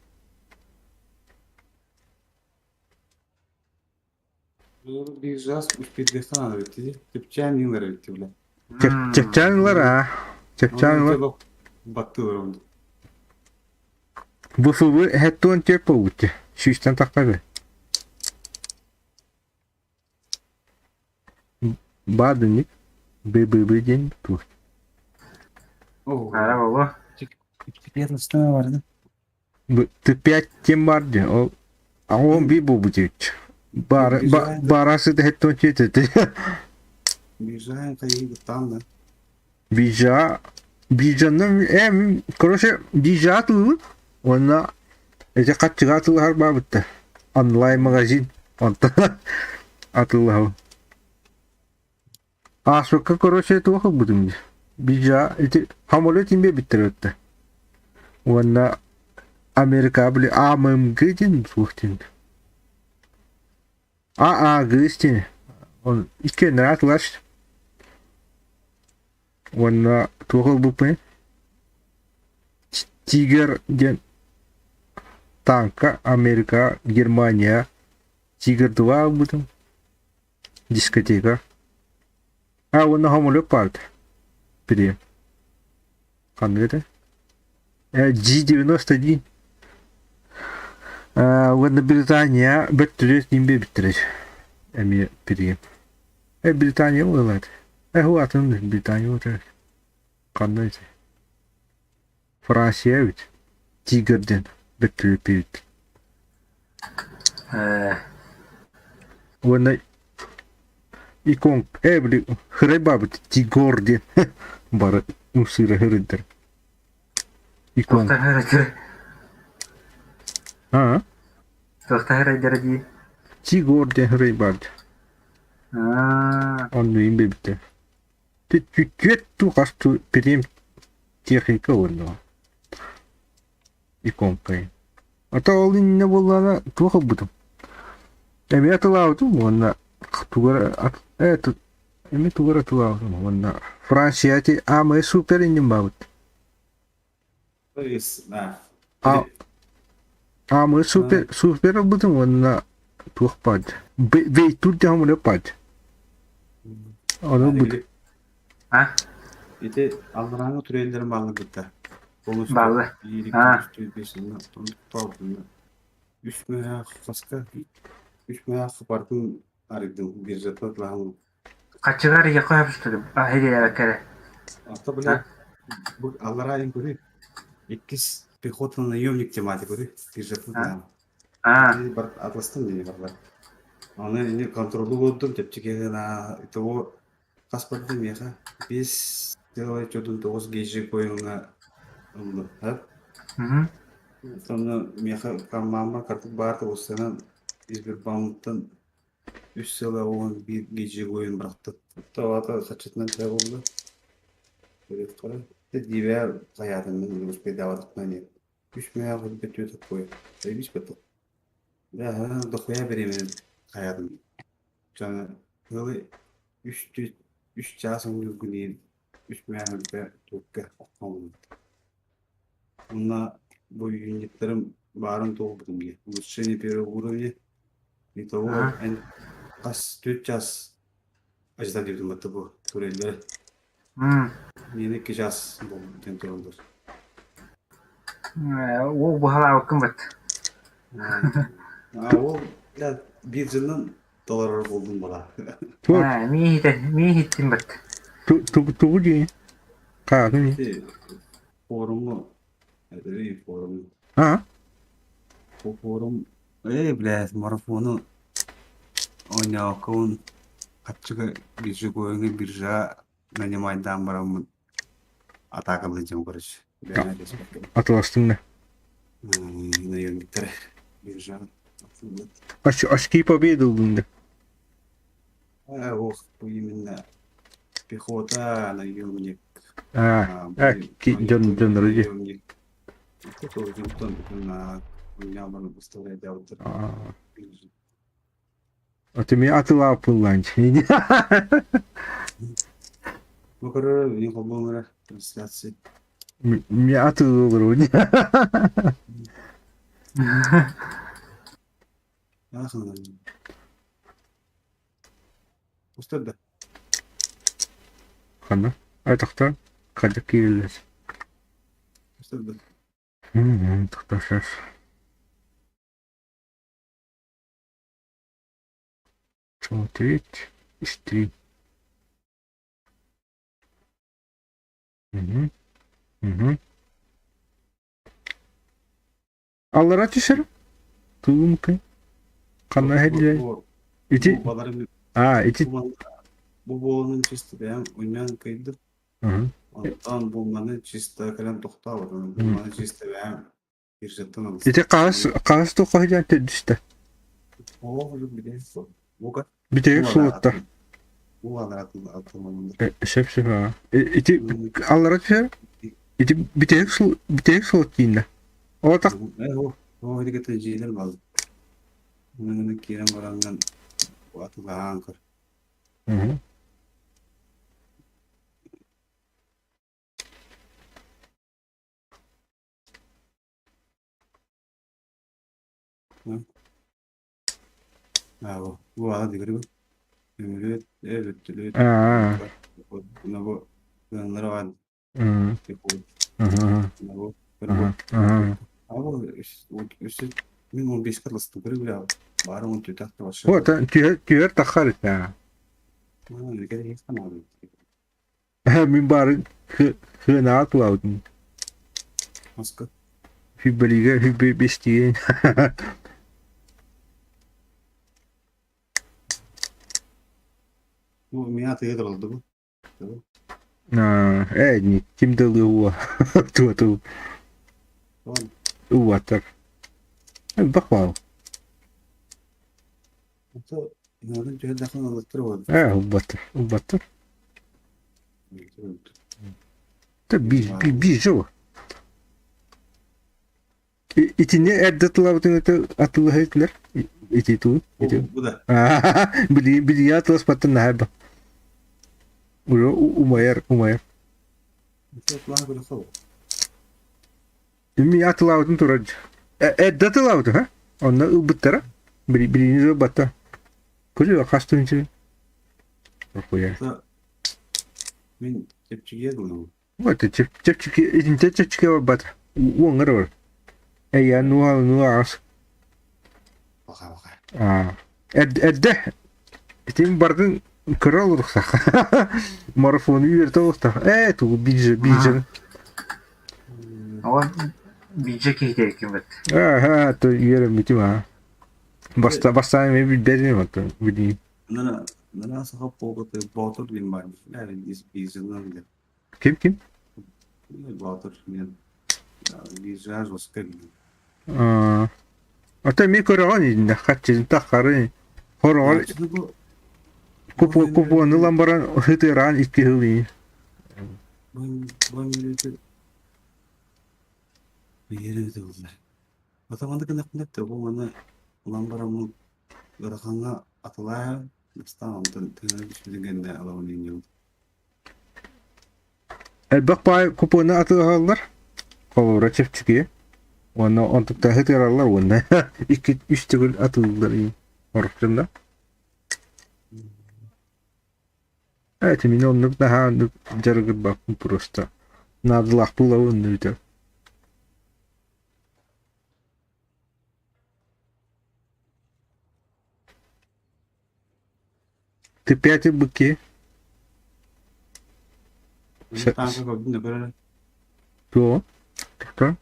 S8: Биржа успеть надо бит. Тепчан нилар бит бля.
S1: Чэпчээн ылар аа. Чэпчээн ылар.
S8: Баттылар онду.
S1: Бу сылы хэттуон түөрт буолбут. Сүүстэн тахса бе. Баадынник БББ диэн туох.
S7: Ара болу.
S8: Теперь барды.
S1: Т5 тем бар диэн. Ол он би буолбут эбит. Баар баарасы да хэттуон түөрт
S8: Биржа кайы там да.
S1: Биржа биржанан э короче биржа атылыбыт уонна ити хаччыга атылыһар баабытта онлайн магазин онтон атылыһабын ааспыкка короче туох ылбытым дии биржа ити самолет имбе биттэр өттө уонна Америка били АММГ диэн суох диэн ААГ диэн он иккиэннэрэ атылач Уонна туох ылбыппый? Тигр диэн тааҥка Америка, Германия Тигр 2 ылбытым. Дискотека. А уонна самолет баарда. Били. Ханнык этэ? G91. Уонна Британия бөртөлүөт ньим биэрбиттэрэ. Эмиэ били. Британия буолаат. Эһу атын Британия буолар. Ханна ити? Франция эбит. Тигр диэн бөртөлүөт эбит. Уонна икон э били хырай баабыт Тигор диэн бары ымсыыра хырыйдар. Икон. Аа?
S7: Туохтаһар дии?
S1: Тигор диэн хырай баар.
S7: Аа.
S1: Онну имбэбитэ. Түөт туу хас туу перем техника уонна иконкай. Ата ол иннинэ буоллаҕына туох ылбытым? Эмиэ атылаабытым уонна тугу эрэ эмиэ тугу эрэ атылаабытым уонна Франция ити аамай супер иннин баабыт. А аамай супер супер ылбытым уонна туох баар Вейтур диэн хомуна баар Ону ылбытым.
S7: А?
S8: Ити алларааҥҥы туреллэрин баалларбыта.
S7: Бааллы. А.
S8: Үс мөһөөх хаска үс мөһөөх барытын арыйдым биржаттан тылаһан
S7: Хаччыгар ийэхэ сөпсүтүм. А хирээбэккэрэ.
S8: Ата бля бу аллараа ин көрүй. Иккис пехота наемник тематика көрүй. Биржаттан тылаһан.
S7: А.
S8: Бар атластан дии барлар. Аны ини контролу буолдум, чэпчэки гына итого хас барда миэхэ 5,9 гейжи коиҥҥа ыллым.
S7: Мгм.
S8: Онно миэхэ кармаммар картык баар уоссанан Сбербанктан 3,11 гейжи коин бырахтым. Тоҕото саччатынан төһө буолла? Көрүөххэ. Дибээ хайаатын мин успейдаабатахпына диэн. Үс мөһөөх өлбөт түө такой. Заебись потом. Да, дохуя беременна хайаатын. Жаңа ыалы үс үс чаас оҥньуургун үс мөһөөх өлбө туукка оҥньур. Уонна бу юниттарым баарын туолбутум дии. Улучшение первого уровня. Итого
S7: А?
S8: эн хас төрт час ожидать диэбитим батта бу туреллere.
S7: М.
S8: Миэнэ икки час буолбут диэн тураллар.
S7: Уол быһалаабыккын бат.
S8: А ол бля биржанан толорор буолдум бала.
S1: Туох
S7: Аа, мин иһитэн, мин иһиттим бат.
S1: тугу дии? Хаатын
S8: Ти форуму это форум
S1: А?
S8: форум э блядь марафону оонньооккун хаччыга биржа көйүҥҥэ биржа нанимайдаан бараммын атаакалыы короче бэйэм
S1: Атыластың да.
S8: наемниктэр биржа
S1: Очки победы ыллың да.
S8: Ох, именно пехота, наемник.
S1: А, дьон дьоннору дии.
S8: Наемник. Это дьонтон на меня выставляет
S1: А ты меня атылааппын
S8: Ну, короче, не холбоҥҥа трансляция.
S1: Меня атылыылар
S8: Устар да.
S1: Ханна? Ай тохтоо. Хадьак киирэллэр.
S8: Устар да.
S1: Тохтоо сейчас. Смотреть стрим. Угу. Угу. Аллара түшер. Туумка. Ханна хелле. Ити а ити
S8: Бу буоланын чисто бэйэм уймаан кыйдым. Онтон бу маны чисто кэлэн тохтообутум. Бу маны чисто бэйэм биржаттан алыстым.
S1: Ити хаас хаас туохха сылдьан төрдүстэ.
S8: Оо, билээ. Бука.
S1: Бүтэһик сулутта.
S8: Бу аларатын алтыманында.
S1: Сөп сөп аа. Ити аллара түһэр. Ити бүтэһик сул бүтэһик сулут дииннэ. Ол так
S8: Оо, ити дьиэлэр бал. Маны киирэн бараннан атылаан көр. Аа, бу ала дигэр Өмүрүөт, өбүттүлүөт,
S1: Аа.
S8: бу ыаннары баар Өссө мин он бескэ ылыстым көрө баара он түтэх
S1: Вот түһэр таххар этэ. Мин баарын хыанаҕа тулаабытым.
S8: Маска.
S1: Хүббэлигэ хүббэ бестиэн.
S8: Ну, меня ты это бу.
S1: Ээ, ким да ылыа туоту уаттар. Бахвал. Ээ, убаттар, убаттар. Та би жо. Итини эрдэ тылабытын атылыһа ити туу. Ити. Били били атыласпаттан наһаа Умайар, умайар. Ми атылаабытын турар. Эрдэ атылаабытын, ха? Онно ылбыттара. Билини ылбатта. Көрүө хас түнчү. Охуя.
S8: Мин чэпчэкиэ гынабын.
S1: Вот чэпчэки итинтэ чэпчэки барбат. Уоҥҥар бар. Эйя нуа нуа ас.
S8: Баха баха.
S1: Аа. Эрдэ итин бардын кыра олоруксах. Марафону үөртэ олохтох. Ээ тугу биржа биржаны.
S7: Ол биржа киһитэ ким бит.
S1: Аа то үөрэммитим аа. Баста бастаан эмиэ билбэтим оттон билиим.
S8: Нана нана саха полката Боотур диэн баар. Биржанан диэн.
S1: Ким ким?
S8: Боотур диэн. Биржа жестко диэн.
S1: Аа. Ата эмиэ көрөҕүн иннэ хаччын таххарын хороҕор
S8: Бу
S1: купуону ылан баран ытыараан икки сыл ии.
S8: Бу Биир ыытыллар. Атаманы гынахпына бу маны ылан бараммын ыарахаҥҥа атылаан бастаан онтон тыына түспүтүн кэннэ ылабын инньэбин.
S1: Элбэх баай купуону атыылаһаллар. Холобура чэпчэки. Уонна онтуктааһы тыыраллар уонна икки үс төгүл атыылыыллар орохтун да. Эти мин оннук наһаа оннук дьарыгырбаппын просто. Наадалаах буолабын бүтэ. Ты пятый быки.
S8: Таанка көрдүн да көрөр.
S1: Туо? Кто?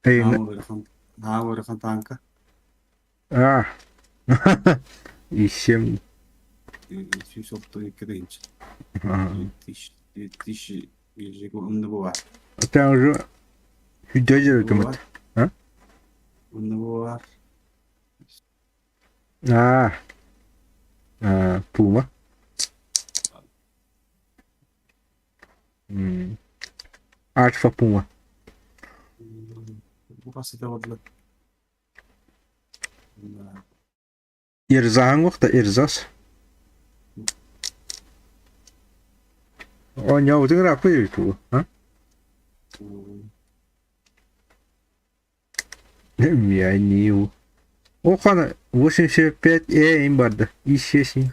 S8: Наа ыарахан таанка.
S1: А. И семь.
S8: 132 тысячи. 2000 онно бу бар.
S1: Это уже хүйдө көмөт. А?
S8: Онно бу бар.
S1: А. А, Пума. Альфа Пума.
S8: Бу хасыта бодлар.
S1: Ирзаһаҥ уохта Ирзас. Оонньообутуҥ ырааппыт эбит буолуо, а? Я не Охана 85 э им барда. И7.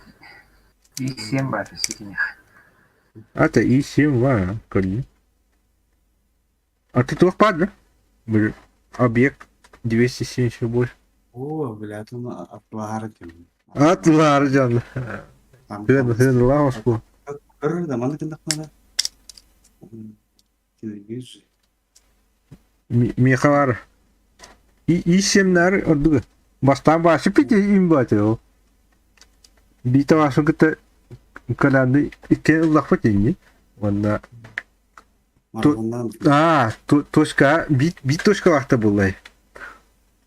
S7: И7 бар ситиних.
S1: А это И7 ва, көрдүм. А ты туох баар да? Били объект 278.
S8: О, блядь, он атлаһар этим.
S1: Атлар дьон. Хыналаах оспу.
S8: Көрөр да маны гыннахпына телевизор.
S1: Миэхэ баар. И7 ордуга. Бастаан баасы пити им бааты ол. Биитэ баасын кытта кэлээнни икки ыллахпыт инни. Уонна Аа, точка, биир точкалаахта буллай.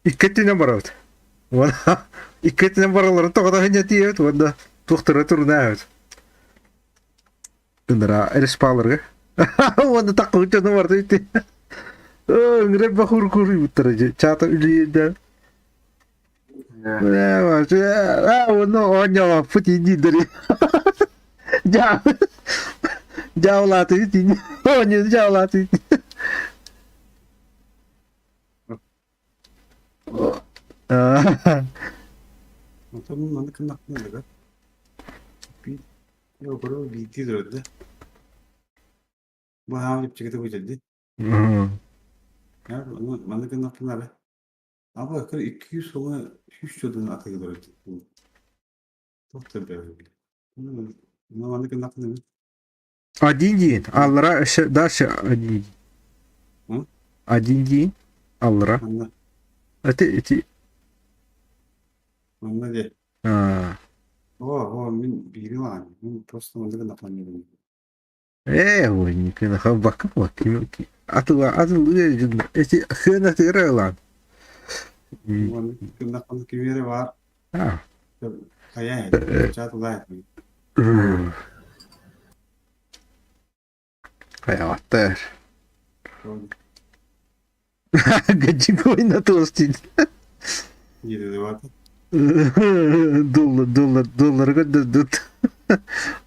S1: Икки өттүнэн барабыт. Уонна икки өттүнэн баралларын тоҕо тиийэбит уонна туохтара турнаабыт. Ыныраа респаларга. Уонна таххыбыт дьоно барда ити. Ыҥырар бахур куруйбуттара дьэ. Чаата үлүйдэ. Уонна оонньообоппут индиидэри. Дьаалаатыгыт ини. Оонньууну дьаалаатыгыт.
S8: Онтон маннык гыннахпына да биирдии турар да. Бу хаам чэпчэкитик бүтэрди. Маннык гыннахпына эрэ Аба 200 сылы 300 жылдан атыгылар Туох Маннык гыннахпына
S1: Один день. Аллара өссө дальше один день. Один день. Аллара. Это эти
S8: Манна де.
S1: А.
S8: О, о, мин биири лаан. Мин просто маннык гыннахпына
S1: Ээ, никына хаббакка Атыла атылы эти хына тыгыралан.
S8: Гыннахпына кимиэре баар.
S1: А.
S8: Хайа, чат улаат.
S1: Хайааттар. Гаджигойна туостин.
S8: Диэти
S1: Доллар, доллар, долларга дут.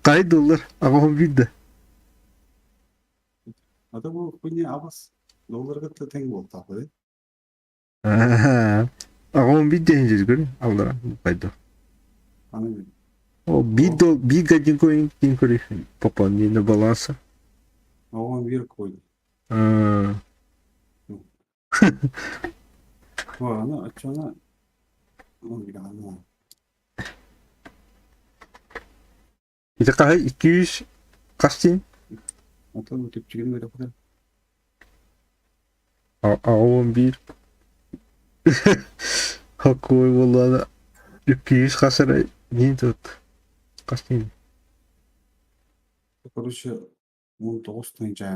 S1: Кай доллар? Аҕаһым биирдэ.
S8: Ата бу хуйня абас долларга тэҥ буолтаах
S1: Аҕам биирдэ иһин көрү аллара хайда.
S8: Аны
S1: О, биир дол биир гаджигойн кин көрү пополнение баланса.
S8: оҕом биир койду.
S1: А,
S8: Аны оччону аны
S1: Ити хаһы 200 хас дин?
S8: Ата бу түпчүгүн көрө
S1: Аҕам биир. Хоккой буоллаҕына иккиһис хас эрэ диэн тут хас диэн
S8: Короче, 19 тыһыынча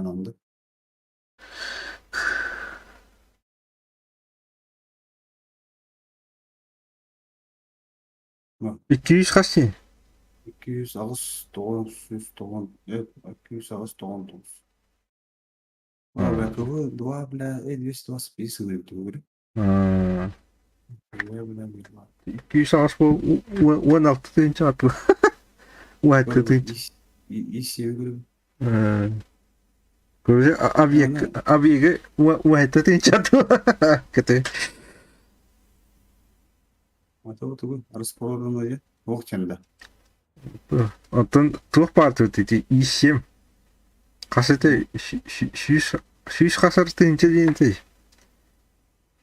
S1: Иккиһис хас диэн?
S8: 208 909 208 99. А, бля, кого? 2, бля, 225 сыныйып
S1: Аа,
S8: Бля, бля, бля.
S1: 208 буол 16 тыһыынча атыы. 16 тыһыынча.
S8: И говорю.
S1: Короче, объект, объеги 16 тыһыынча атыы. Кыты.
S8: Это вот такой распроданный охченда.
S1: Оттон туох баар ити И7 хас этэ 100 хасар тыһыынча диэн этэй?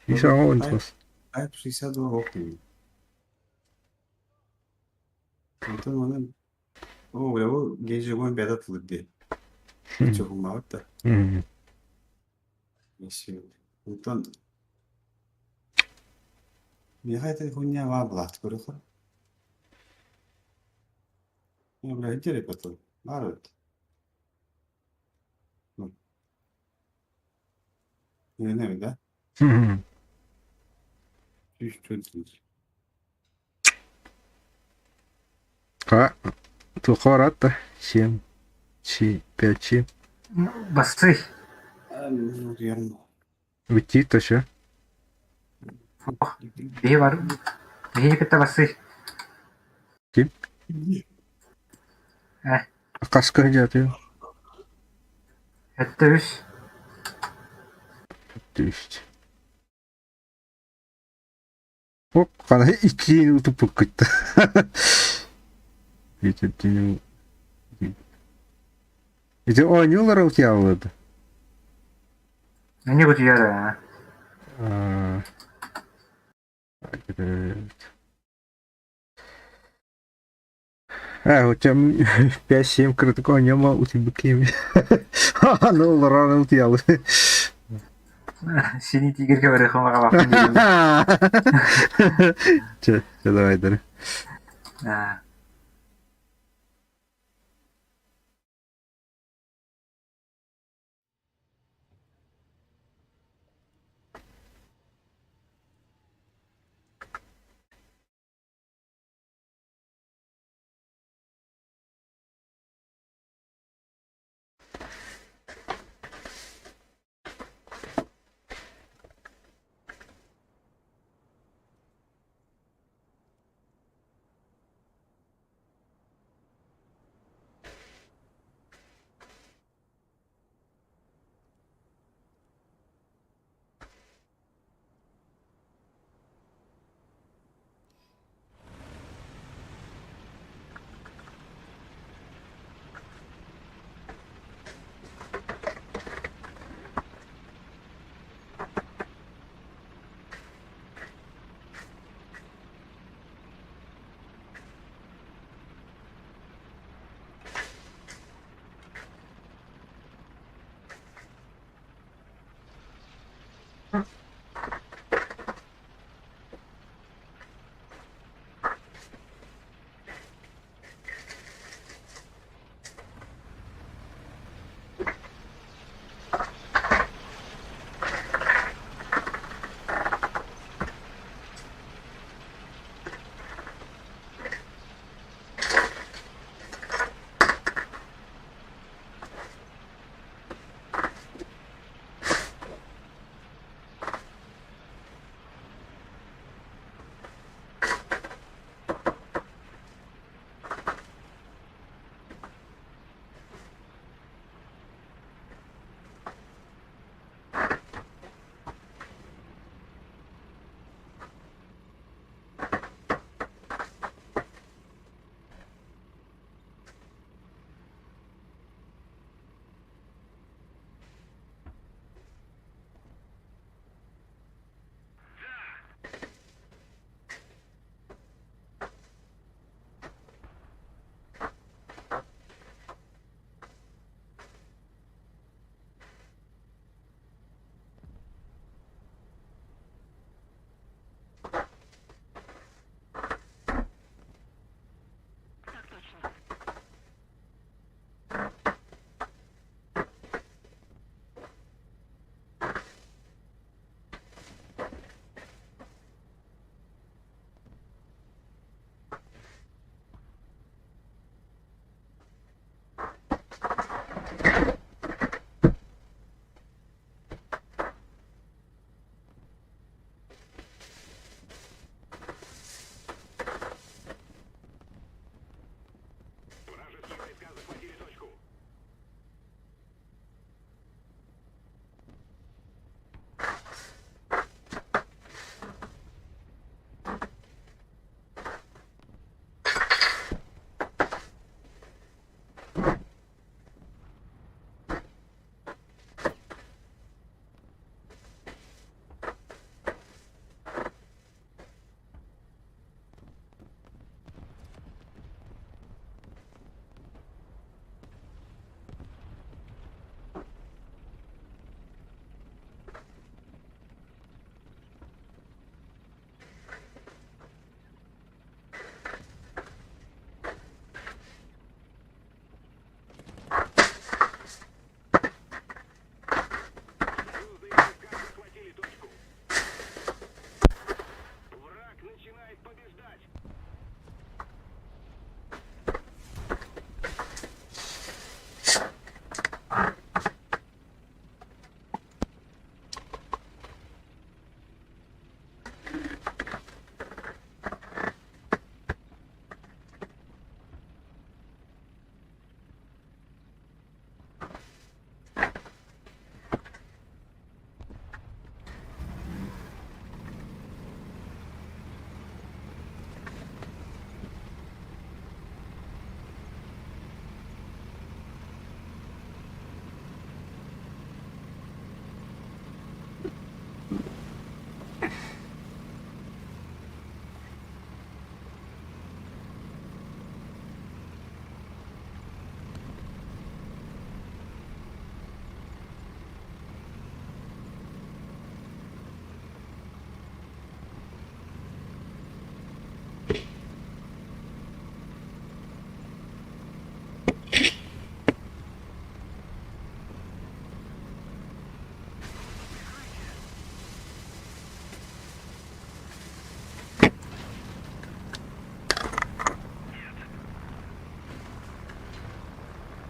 S1: 119.
S8: Type 62 охтен. Онтон оны о, бля, бу геже гон беда тылыр ди. Чохуммабыт да. Онтон Михай телефоння ва блат көрөхөр. Я, бля, где потом? Народ. Не, не, да? Чуть-чуть.
S1: Ха, туохха бараат 7, 5, 7.
S7: Басты.
S8: Ну, верно.
S1: Бүтти тоша.
S7: Биһи бар. Биһи кытта басты.
S1: Ким?
S7: Э.
S1: Хаска дьаты.
S7: Это үс.
S1: Түст. Оп, қана иккиин утуппуккут. Итин Ити оонньуулар утуйаллар.
S7: Они утуйара.
S1: Аа. А, у тебя 5-7 кырытык оонньомо утуйбут киһи. Аны олорон утуйаллар.
S7: Синий тигрге барыхыма бахтын.
S1: Чэ, чэ давай дары.
S7: Аа.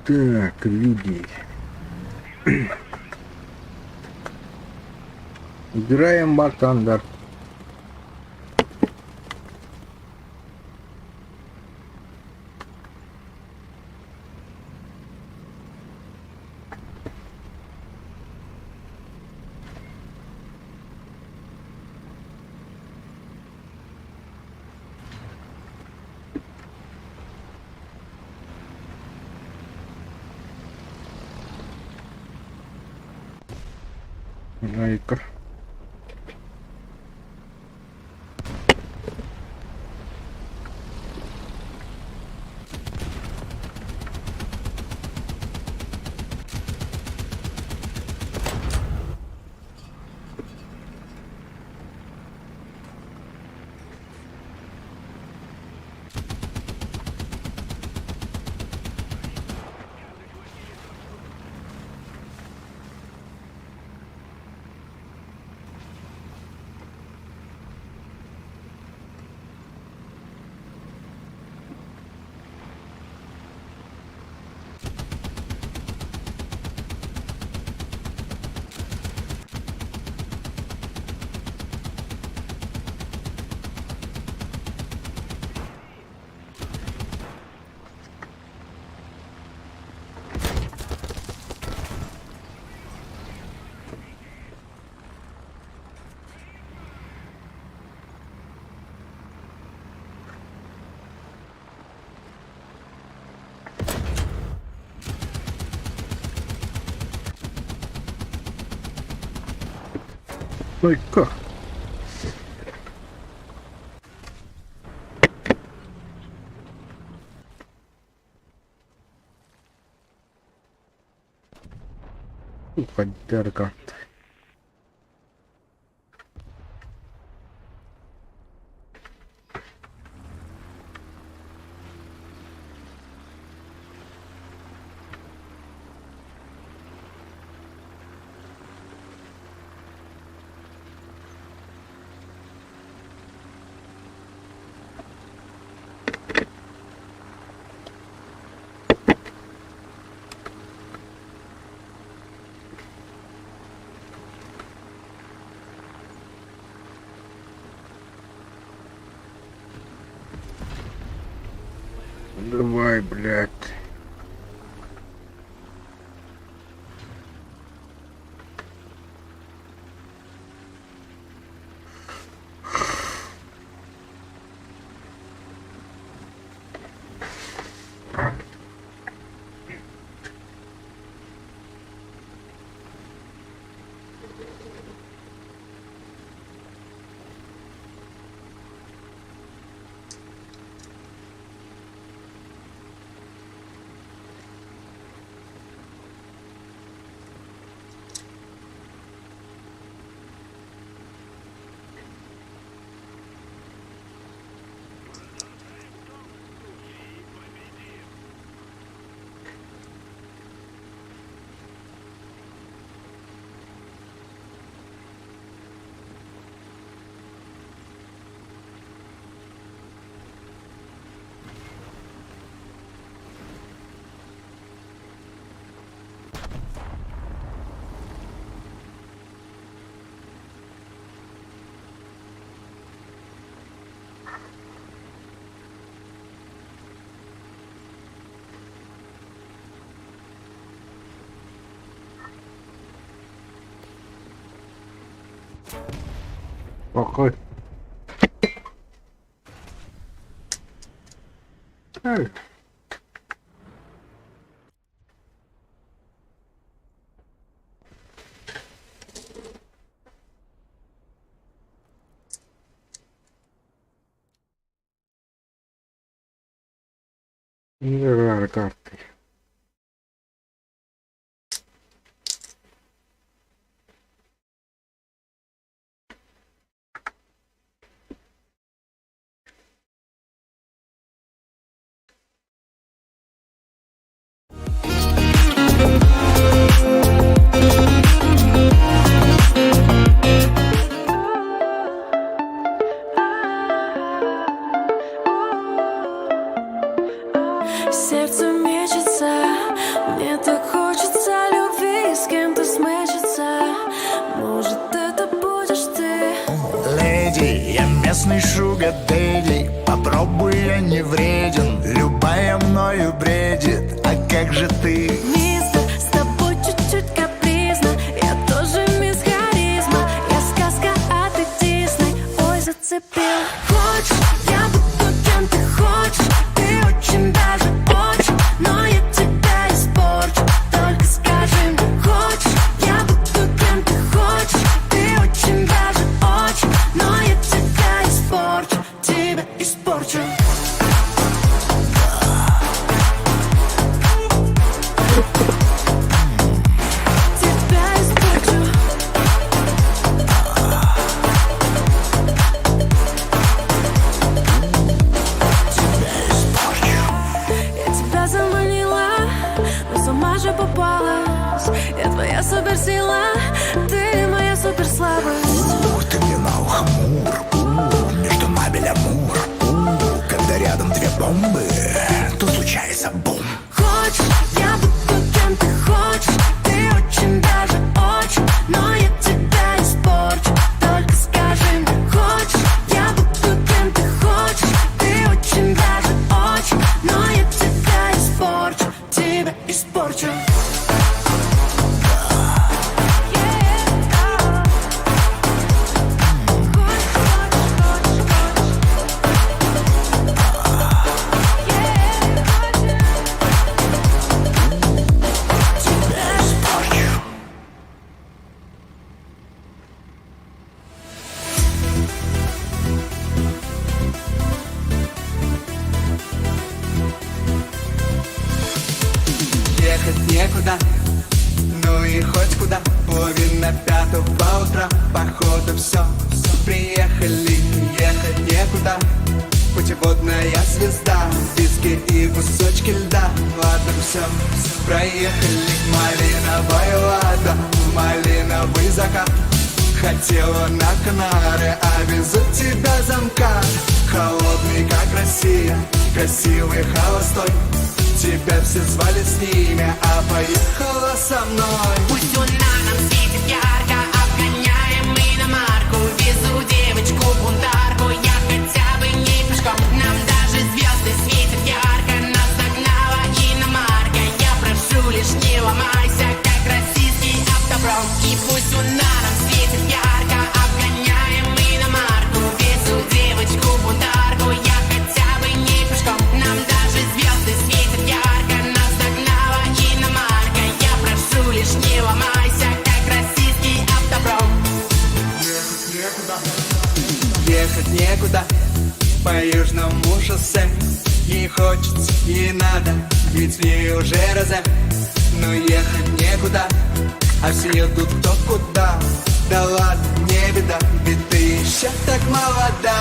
S1: Так, люди. Играем War Thunder. Айка. Айка. Поддержка. Давай, блядь. Покой. Эй. Карты.
S9: Сердце мечется. местный sugar daddy. Попробуй, я не вреден. Любая мною бредит. А как же ты?
S10: Мистер, с тобой чуть-чуть капризно. Я тоже мисс Харизма. Я сказка, а ты Дисней. Ой, зацепил. Хочешь, я буду кем ты хочешь. Ты очень даже очень, но я тебя испорчу. Только скажи мне, хочешь, я буду кем ты хочешь. Ты очень даже очень, но я тебя испорчу. Тебя испорчу. Тебя испорчу. Я тебя заманила, но сама же попалась. Я твоя суперсила, ты моя суперслабость.
S9: Ух, ты мне на ухо мур, у, между нами лямур, у, когда рядом две бомбы, то случается бум.
S10: Хочешь, я буду кем ты хочешь. Ты очень даже очень, но я тебя испорчу. Только скажи мне, хочешь, я буду кем ты хочешь. Ты очень даже очень, но я тебя испорчу. Тебя испорчу.
S9: Тебя испорчу.
S11: Ехать некуда, ну и хоть куда. 4:30 утра, походу все. Приехали, ехать некуда. Путеводная звезда, виски и кусочки льда. Ладно, все, проехали. Малиновая лада, малиновый закат. Хотела на Канары, а везут тебя замка. Холодный, как Россия, красивый, холостой. Тебя все звали с ними, а поехала со мной.
S12: Пусть луна нам светит ярко, обгоняем иномарку. Везу девочку-бунтарку, я хотя бы не пешком. Нам даже звезды светят ярко, нас догнала иномарка. Я прошу лишь не ломайся, как российский автопром. И пусть луна нам светит ярко, обгоняем иномарку. Везу девочку-бунтарку, я хотя бы не пешком. Нам даже звезды светят ярко, нас догнала иномарка. Я прошу лишь не ломайся, как российский автопром.
S11: Ехать некуда по южному шоссе. Ей хочется, ей надо, ведь в ней уже розе. Но ехать некуда, а все едут кто куда. Да ладно, не беда, ведь ты еще так молода.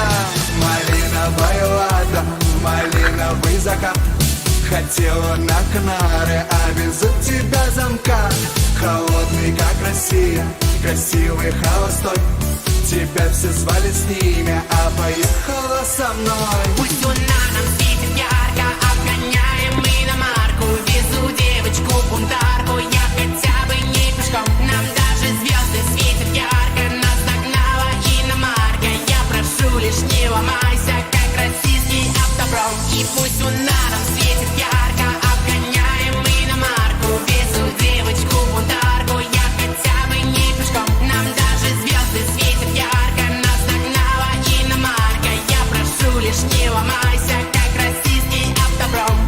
S11: Малиновая лада, малиновый закат. Хотела на Канары, а везут тебя замка. Холодный, как Россия, красивый, холостой. Тебя все звали с ними, а поехала со мной.
S12: Пусть луна нам светит ярко, обгоняем иномарку. Везу девочку-бунтарку, я хотя бы не пешком. Нам даже звезды светят ярко, нас догнала иномарка. Я прошу лишь не ломайся, как российский автопром. И пусть луна нам светит ярко, обгоняем иномарку. Везу девочку-бунтарку, я хотя бы не пешком. Нам даже звезды светят ярко, нас догнала иномарка. Я прошу лишь не ломайся, как российский автопром.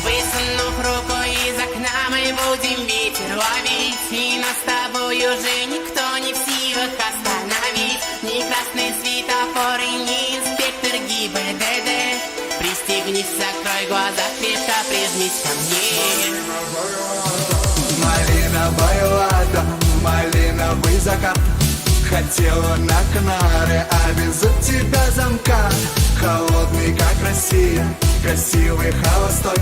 S12: Высунув руку из окна, мы будем ветер ловить. И нас с тобой уже никто не в силах остановить. Ни красный светофор и ни инспектор ГИБДД. Пристегнись, закрой глаза, крепко прижмись ко мне.
S11: Малиновая лада, малиновый закат. Хотела на Канары, а везут тебя замка. Холодный, как Россия, красивый, холостой.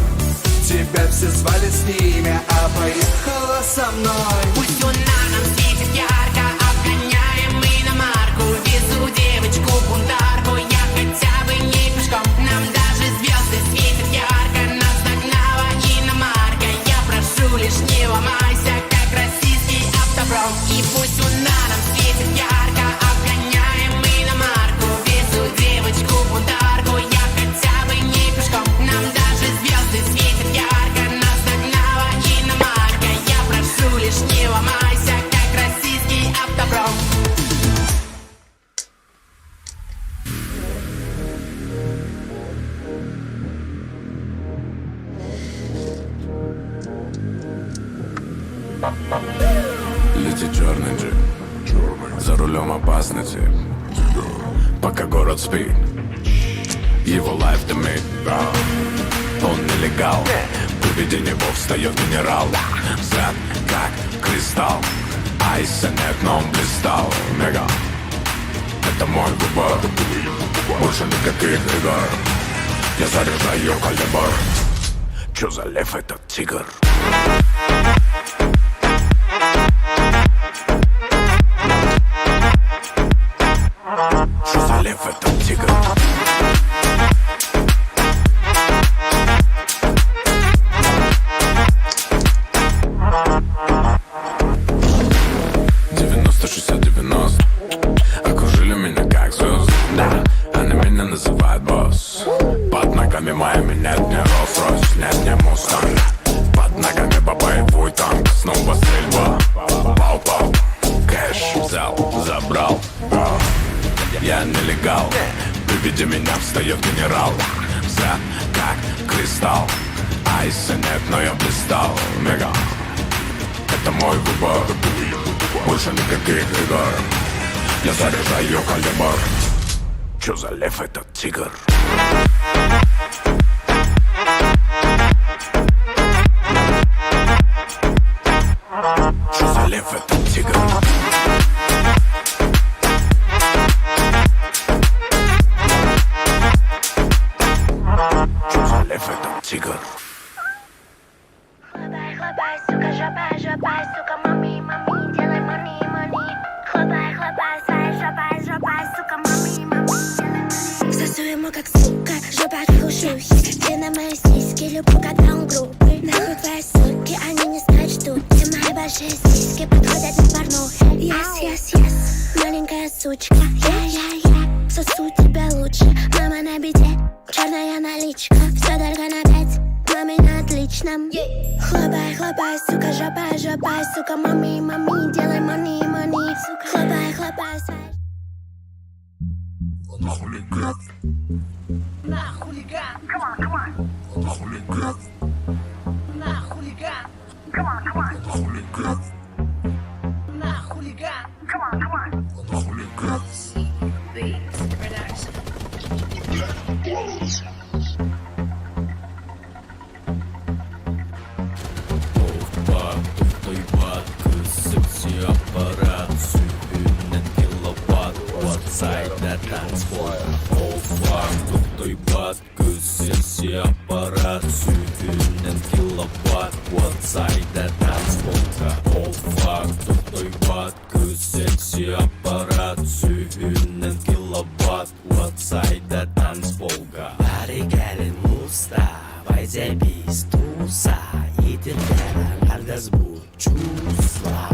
S11: Тебя все звали с ними, а поехала со мной.
S12: Пусть луна нам светит ярко, обгоняем иномарку. Везу девочку-бунтарку, я хотя бы не пешком. Нам даже звезды светят ярко, нас догнала иномарка. Я прошу лишь не ломайся, как российский автопром. И пусть луна нам светит ярко, обгоняем
S9: Черный джип, за рулем опасный тип. Пока город спит, его лайф дымит. Он нелегал, при виде него встает генерал. Взгляд как кристалл, айса нет, но он блистал. Мега, это мой выбор, больше никаких игр. Я заряжаю калибр. Чё за лев этот тигр? Что за лев этот тигр? Девяносто, шестьдесят, девяносто. Окружили меня как звезды. Да, они меня называют босс. Под ногами моими нет ни Роллс-Ройс, нет ни Мустанг. Под ногами боевой танк. Снова стрельба. Пау-пау. Кэш взял, забрал. Я нелегал. При виде меня встает генерал. Взгляд как кристалл. Айса нет, но я блистал. Мега. Это мой выбор. Больше никаких игр. Я заряжаю калибр. Чё за лев этот тигр? Чё за лев этот тигр? Чё за лев этот тигр?
S10: Хлопай, хлопай, сука, жопа, жопа, сука, мами, мами, делай мани, мани. Хлопай, хлопай, своя жопа, жопа, сука, мами, мами, делай мани. Сосу ему как сука, жопа как у шлюхи. Ты на мои сиськи, люблю, когда он грубый. Нахуй твои суки, они не знают штуки. Мои большие сиськи подходят на порнухе. Yes, yes, yes, маленькая сучка. Я, я, я, сосу тебя лучше. Мама на беде, черная наличка. Все только на пять, маме на отличном. Хлопай, хлопай, сука, жопа, жопа, сука, мами, мами, делай мани, мани. Хлопай, хлопай, своя
S12: На хулиган. На хулиган. На хулиган.
S13: Секси-аппарат Сүүһүнэн киловатт Уотсайда танцпол О фак тохтойбот кыыс Секси-аппарат Сүүһүнэн киловатт Уотсайда танцполга О фак тохтойбот кыыс Секси-аппарат Сүүһүнэн киловатт Уотсайда танцполга
S14: Бары кэлин муста, вайзебис туса, Итирдэрэн ардас бу чувства.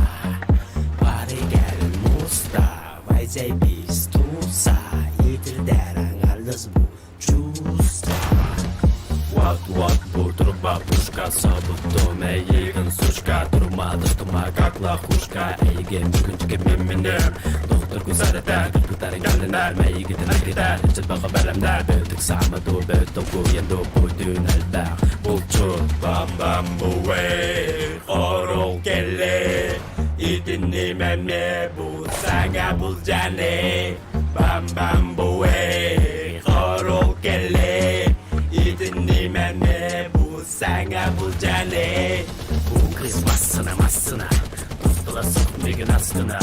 S14: Бары кэлин муста, вайзебис туса, Итирдэрэн ардас бу чувства.
S13: Ват ват бур труба пушка Собутум эйигин сучка Турма тума как лохушка Эйигин бүгүнчүкэ миминем Доктор кузаратар Кыргытарын галынар Мэйигитин акритар Ычат баха бэлэмнэр Бөтүк самаду бөтөк куянду Бүтүн элбэх Булчут бам бам буэй Хорол келе Итинни мэме бу саҥа булдьаны Бам бам буэй Хорол келе Итинни мэме бу саҥа булдьаны
S14: Бу кыыс массына массына Тохтоло суох миигин астына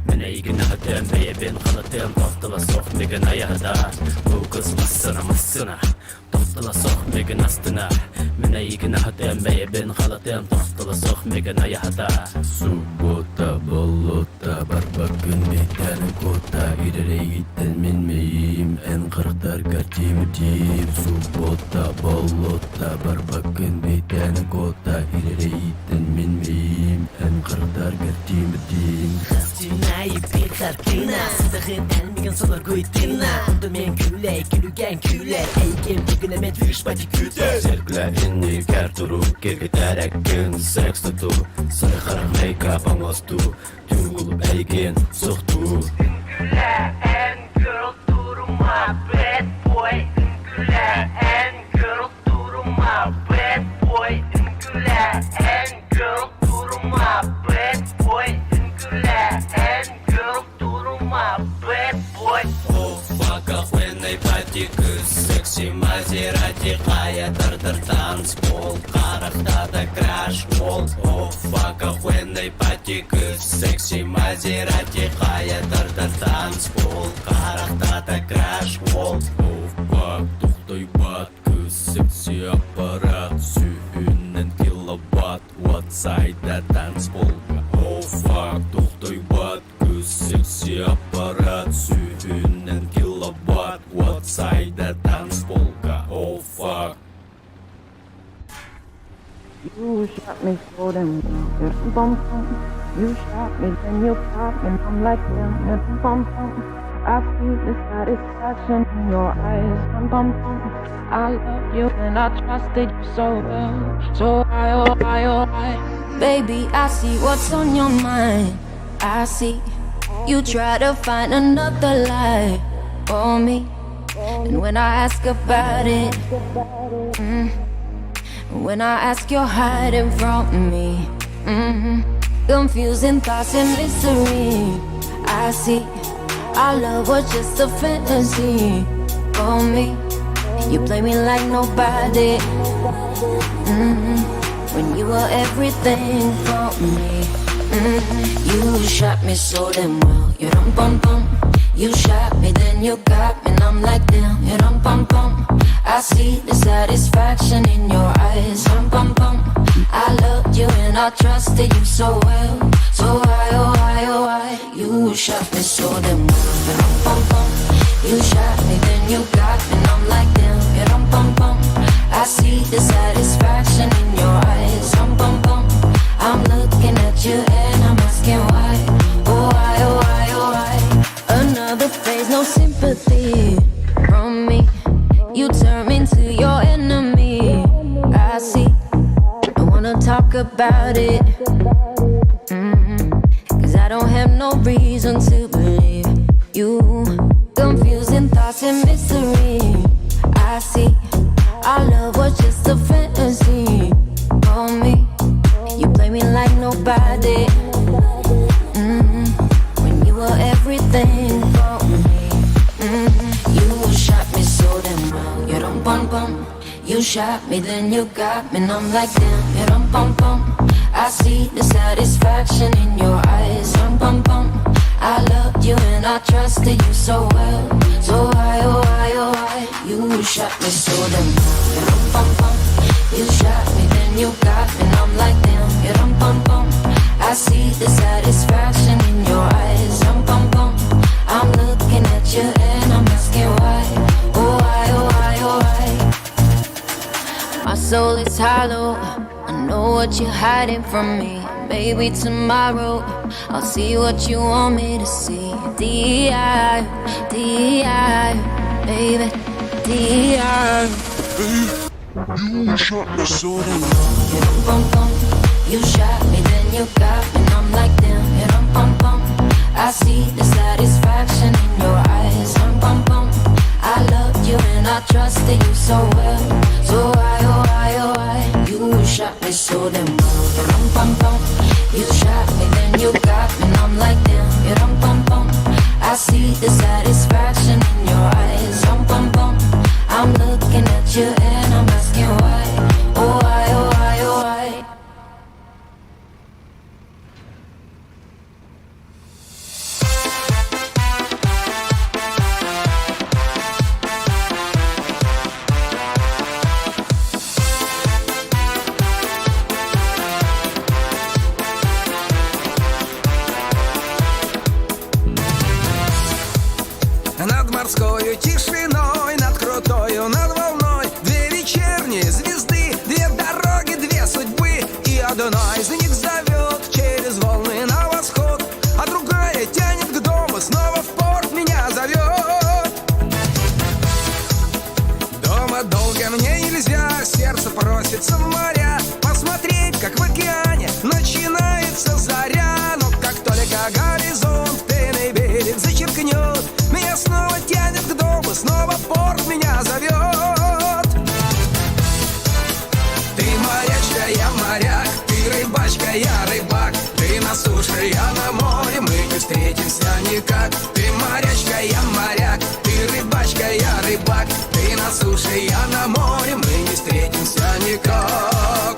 S14: Мин эйигин аһатыам бэйэбин халатыам Тохтоло суох миигин айаһыта Бу кыыс массына массына Тохтоло суох миигин астына Мин эйигин аһатыам бэйэбин халатыам Тохтоло суох миигин айаһыта
S13: Суббота, болота, барбаккын бэйтээн куота Ирэрэйиттэн мин мэйиим эн харахтаргар тимирдиим Суббота, болота, барбаккын бэйтээн куота Ирэрэйиттэн мин мэйиим эн харахтаргар тимирдиим
S14: Хастинай бир хартина Сытыгын эн миигин солоргуйтина Онтон мин күлэй күлүгэн күлэр Эйигин бүгүн эмэ движ пати күүтэр
S13: Сэргэлээ иннигэр турук кэргэтэреккин секс туту Сары харах мейкап оҥостуу Түүн кулуп эйигин суохтуу
S12: Үҥкүүлээ girl турума bad boy Үҥкүүлээ girl турума bad boy Үҥкүүлээ girl турума bad boy Үҥкүүлээ
S13: Харахтата краш Ол о фак охуенный пати Кыз секси Мазерати Хайа тардар танцпол Харахтата краш Ол о фак тохтойбат Кыз секси аппарат Сүүһүнэн киловатт Уотсайда танцполга О фак тохтойбат Кыз секси аппарат Сүүһүнэн киловатт Уотсайда танцполга О фак
S15: You shot me so damn well. Bum, bum. You shot me, then you got me, and I'm like damn. Bum, bum, bum. I see the satisfaction in your eyes. Bum, bum, bum. I love you and I trusted you so well. So I, oh, I, oh, I.
S10: Baby, I see what's on your mind. I see you try to find another lie for me. And when I ask about it, when I ask, you're hiding from me. Confusing thoughts and mystery. I see our love was just a fantasy for me. You play me like nobody. When you were everything for me. You shot me so damn well. You dum bum bum. You shot me, then you got me, and I'm like damn. You dum bum bum. I see the satisfaction in your eyes. Bum bum bum. I loved you and I trusted you so well. So why, oh why, oh why? You shot me so damn well. You dum bum bum. You shot me, then you got me, and I'm like damn. You dum bum bum. I see the satisfaction in your eyes. Bum bum bum. I'm looking at you and I'm asking why. Oh why, oh why, oh why? Another phase, no sympathy from me. You turn me into your enemy. I see. Don't wanna talk about it. Cause I don't have no reason to believe you. Confusing thoughts and mystery. I see. Our love was just a fantasy for me. You play me like nobody. When you were everything for me. You shot me so damn well. You dum bum bum. You shot me, then you got me, and I'm like damn. You dum bum bum. I see the satisfaction in your eyes. Bum bum bum. I loved you and I trusted you so well. So why, oh why, oh why? You shot me so damn well. You dum bum bum. You shot me, then you got me, and I'm like damn. You dum bum bum. I see the satisfaction in your eyes. Bum bum bum. I'm looking at you and I'm asking why. Oh why, oh why, oh why? My soul is hollow. I know what you're hiding from me. Maybe tomorrow I'll see what you want me to see. D.I. D.I. Baby, D.I.
S9: You shot me so damn well.
S10: Bum, bum. You shot me, then you got me, and I'm like damn. You dum bum bum. I see the satisfaction in your eyes. Bum bum bum. I loved you and I trusted you so well. So why, oh why, oh why? You shot me so damn well. You dum bum bum. You shot me, then you got me, and I'm like damn. You dum bum bum. I see the satisfaction in your eyes. Bum bum bum. I'm looking at you and I'm asking why. Oh why, oh why, oh why?
S11: Над морскою тишиной, над крутою, над волной Две вечерние звезды, две дороги, две судьбы И одна из них зовет через волны на восход А другая тянет к дому, снова в порт меня зовет Дома долго мне нельзя, сердце просится в моря Посмотреть, как в океане начинается заря Но как только горизонт пеной берег зачеркнет Меня снова тянет к дому, снова порт меня зовет Ты морячка, я моряк, ты рыбачка, я рыбак Ты на суше, я на море, мы не встретимся никак Ты морячка, я моряк, ты рыбачка, я рыбак Ты на суше, я на море, мы не встретимся никак.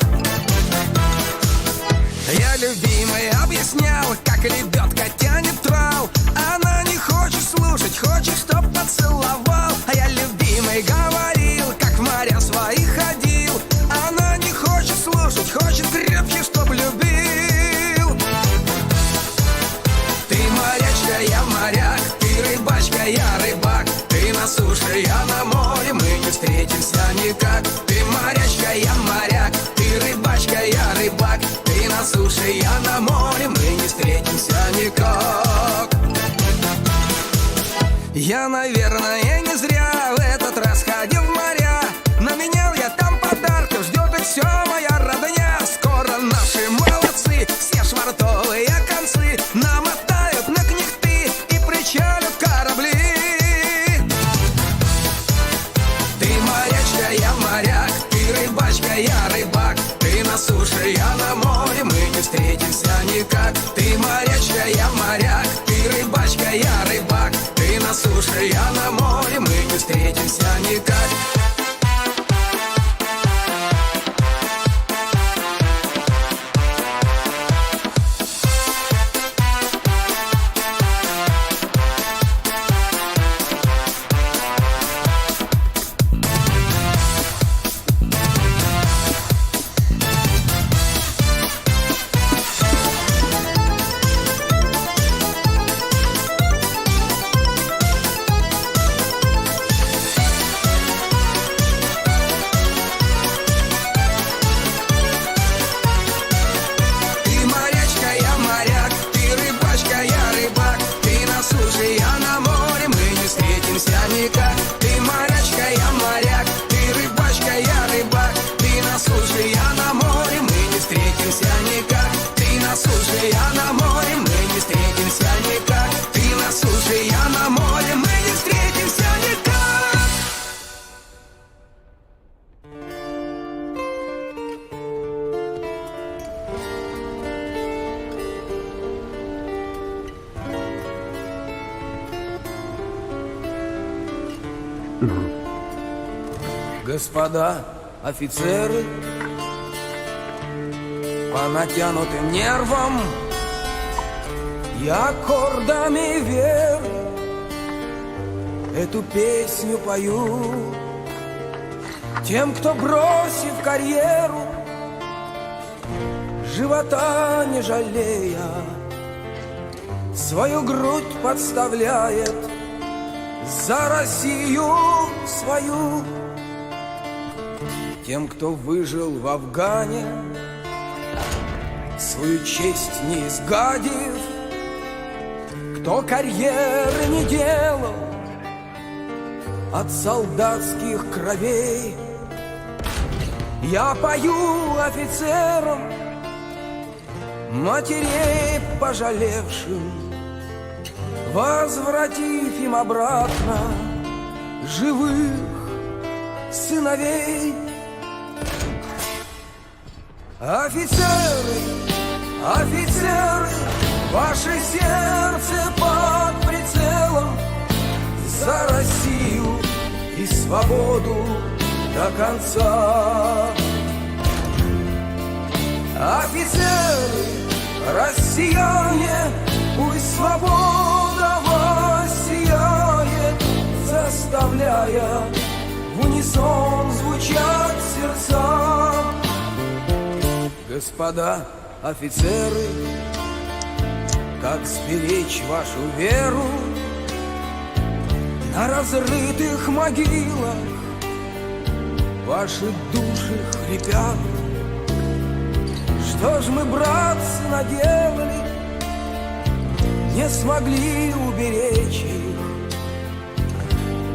S11: никак. Ты морячка, я моряк, ты рыбачка, я рыбак. Ты на суше, я на море, мы не встретимся никак. Я, наверное, не зря в этот раз ходил в моря. Наменял я там подарков, ждет их все моя родня. Скоро наши молодцы, все швартовые концы намотают на кнехты и причалят корабли. Ты морячка, я моряк, ты рыбачка, я рыбак. Ты на суше, я на море, мы не встретимся никак. Ты морячка, я моряк, ты рыбачка, я рыбак. Ты на суше, я на море, мы не встретимся никак. Ты морячка, я моряк, ты рыбачка, я рыбак. Ты на суше, я на море, мы не встретимся никак. Ты морячка, я моряк, ты рыбачка, я рыбак. Ты на суше, я на море, мы не встретимся никак. Ты на суше, я на море, мы не встретимся никак. Ты на суше, я на море, мы не встретимся никак. Господа офицеры, по натянутым нервам я аккордами веры эту песню пою тем, кто, бросив карьеру, живота не жалея, свою грудь подставляет за Россию свою. Тем, кто выжил в Афгане, свою честь не изгадив, кто карьеры не делал от солдатских кровей. Я пою офицерам, матерей пожалевшим, возвратив им обратно живых сыновей. Офицеры, офицеры, ваше сердце под прицелом за Россию и свободу до конца. Офицеры, россияне, пусть свобода воссияет, заставляя в унисон звучать сердца. Господа офицеры, как сберечь вашу веру на разрытых могилах ваши души хрипят. Что ж мы, братцы, наделали, не смогли уберечь их,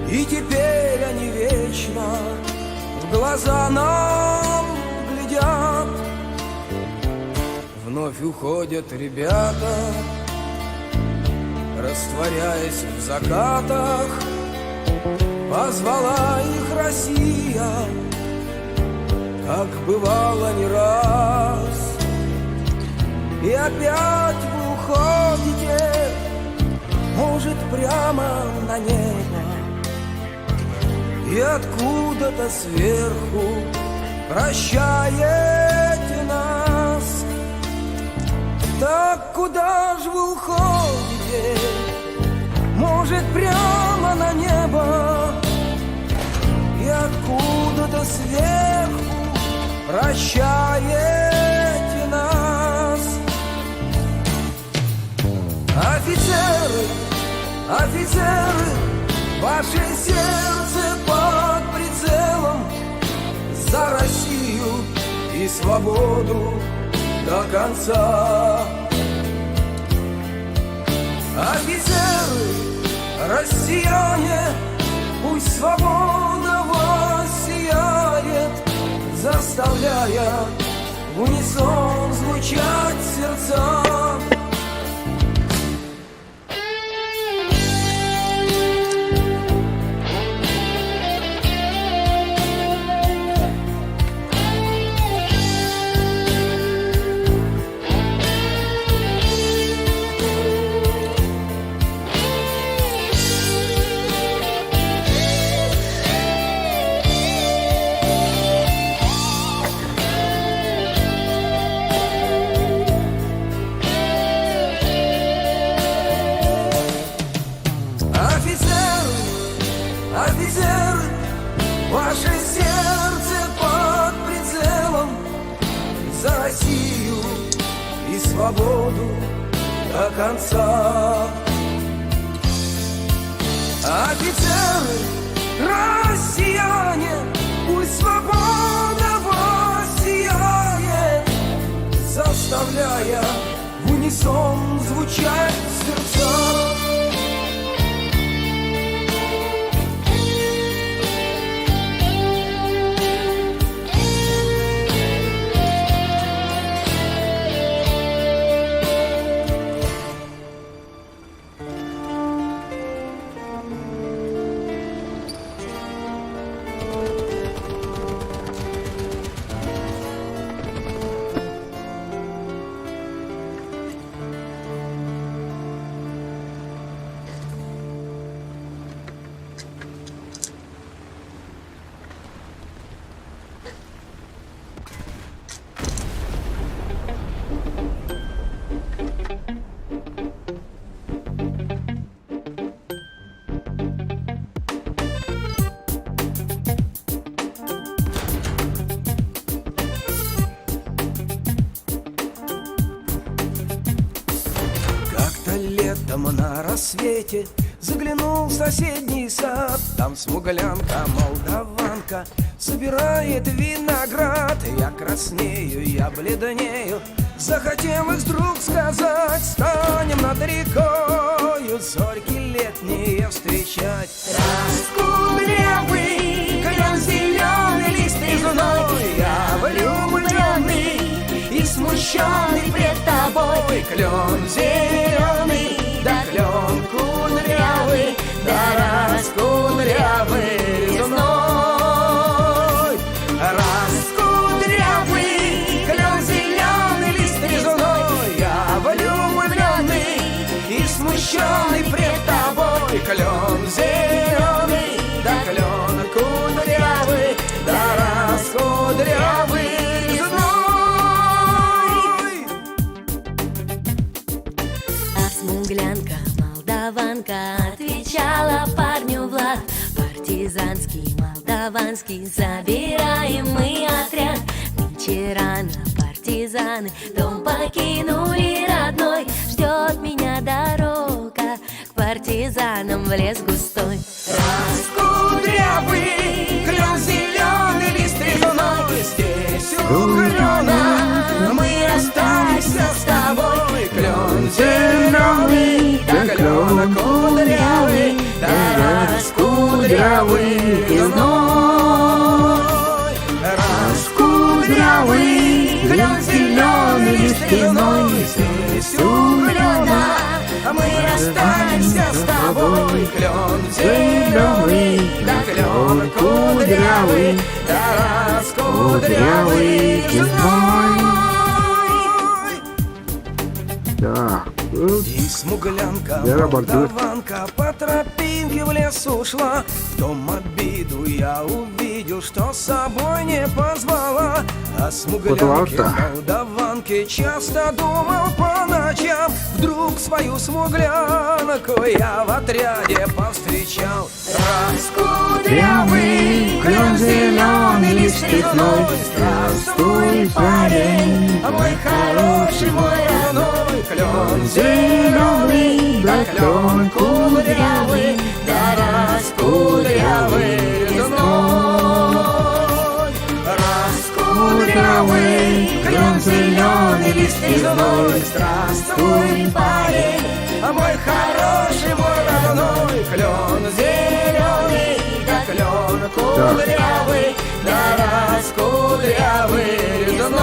S11: и теперь они вечно в глаза нам глядят. Вновь уходят ребята, растворяясь в закатах. Позвала их Россия, как бывало не раз. И опять вы уходите, может, прямо на небо, и откуда-то сверху прощаете нас. Так куда ж вы уходите? Может, прямо на небо, и откуда-то сверху прощаете нас. Офицеры, офицеры, ваше сердце под прицелом За Россию и свободу до конца. Офицеры, россияне, пусть свобода вас сияет, заставляя в унисон звучать сердца. Офицеры, офицеры, ваше сердце под прицелом за Россию и свободу до конца. Офицеры, россияне, пусть свобода вас сияет, заставляя в унисон звучать сердца. Как-то летом на рассвете заглянул в соседний сад. Там смуглянка, молдаванка собирает виноград. Я краснею, я бледнею, захотелось вдруг сказать: станем над рекою зорьки летние встречать. Раскудрявый клен зеленый лист резной, я влюбленный и смущенный пред тобой. Клен зеленый, да клен кудрявый, да раскудрявый резной. Раскудрявый клен зеленый лист резной, я влюбленный и смущенный пред тобой. Клен зеленый, да клен кудрявый, да раскудрявый резной.
S10: А смуглянка, молдаванка отвечала парню Влад. Партизанский, молдаванский, забираем мы отряд. Нынче рано партизаны дом покинули родной. Ждет меня дорога к партизанам в лес густой.
S11: Раскудрявый клен зеленый лист резной, здесь у клена мы расстанемся с тобой. Клен зеленый, да клен кудрявый, да раскудрявый резной. Раскудрявый клен зеленый лист резной, здесь у клена мы расстанемся с тобой. Клен зеленый, да клен кудрявый, да раскудрявый резной.
S1: Так.
S11: И смуглянка,
S1: Вера Бардур.
S11: молдаванка по тропинке в лес ушла. В том обиду я увидел, что с собой не позвала. А смуглянке,
S1: Потуалта.
S11: молдаванке часто думал по ночам. Вдруг свою смуглянку я в отряде повстречал. Раскудрявый клен зеленый лист резной, здравствуй, парень, мой хороший, мой родной. Клен зеленый, да клен кудрявый, да раскудрявый резной. Раскудрявый, клен зеленый, лист резной. Здравствуй, парень, мой хороший, мой родной. Клен зеленый, да клен кудрявый, да раскудрявый резной.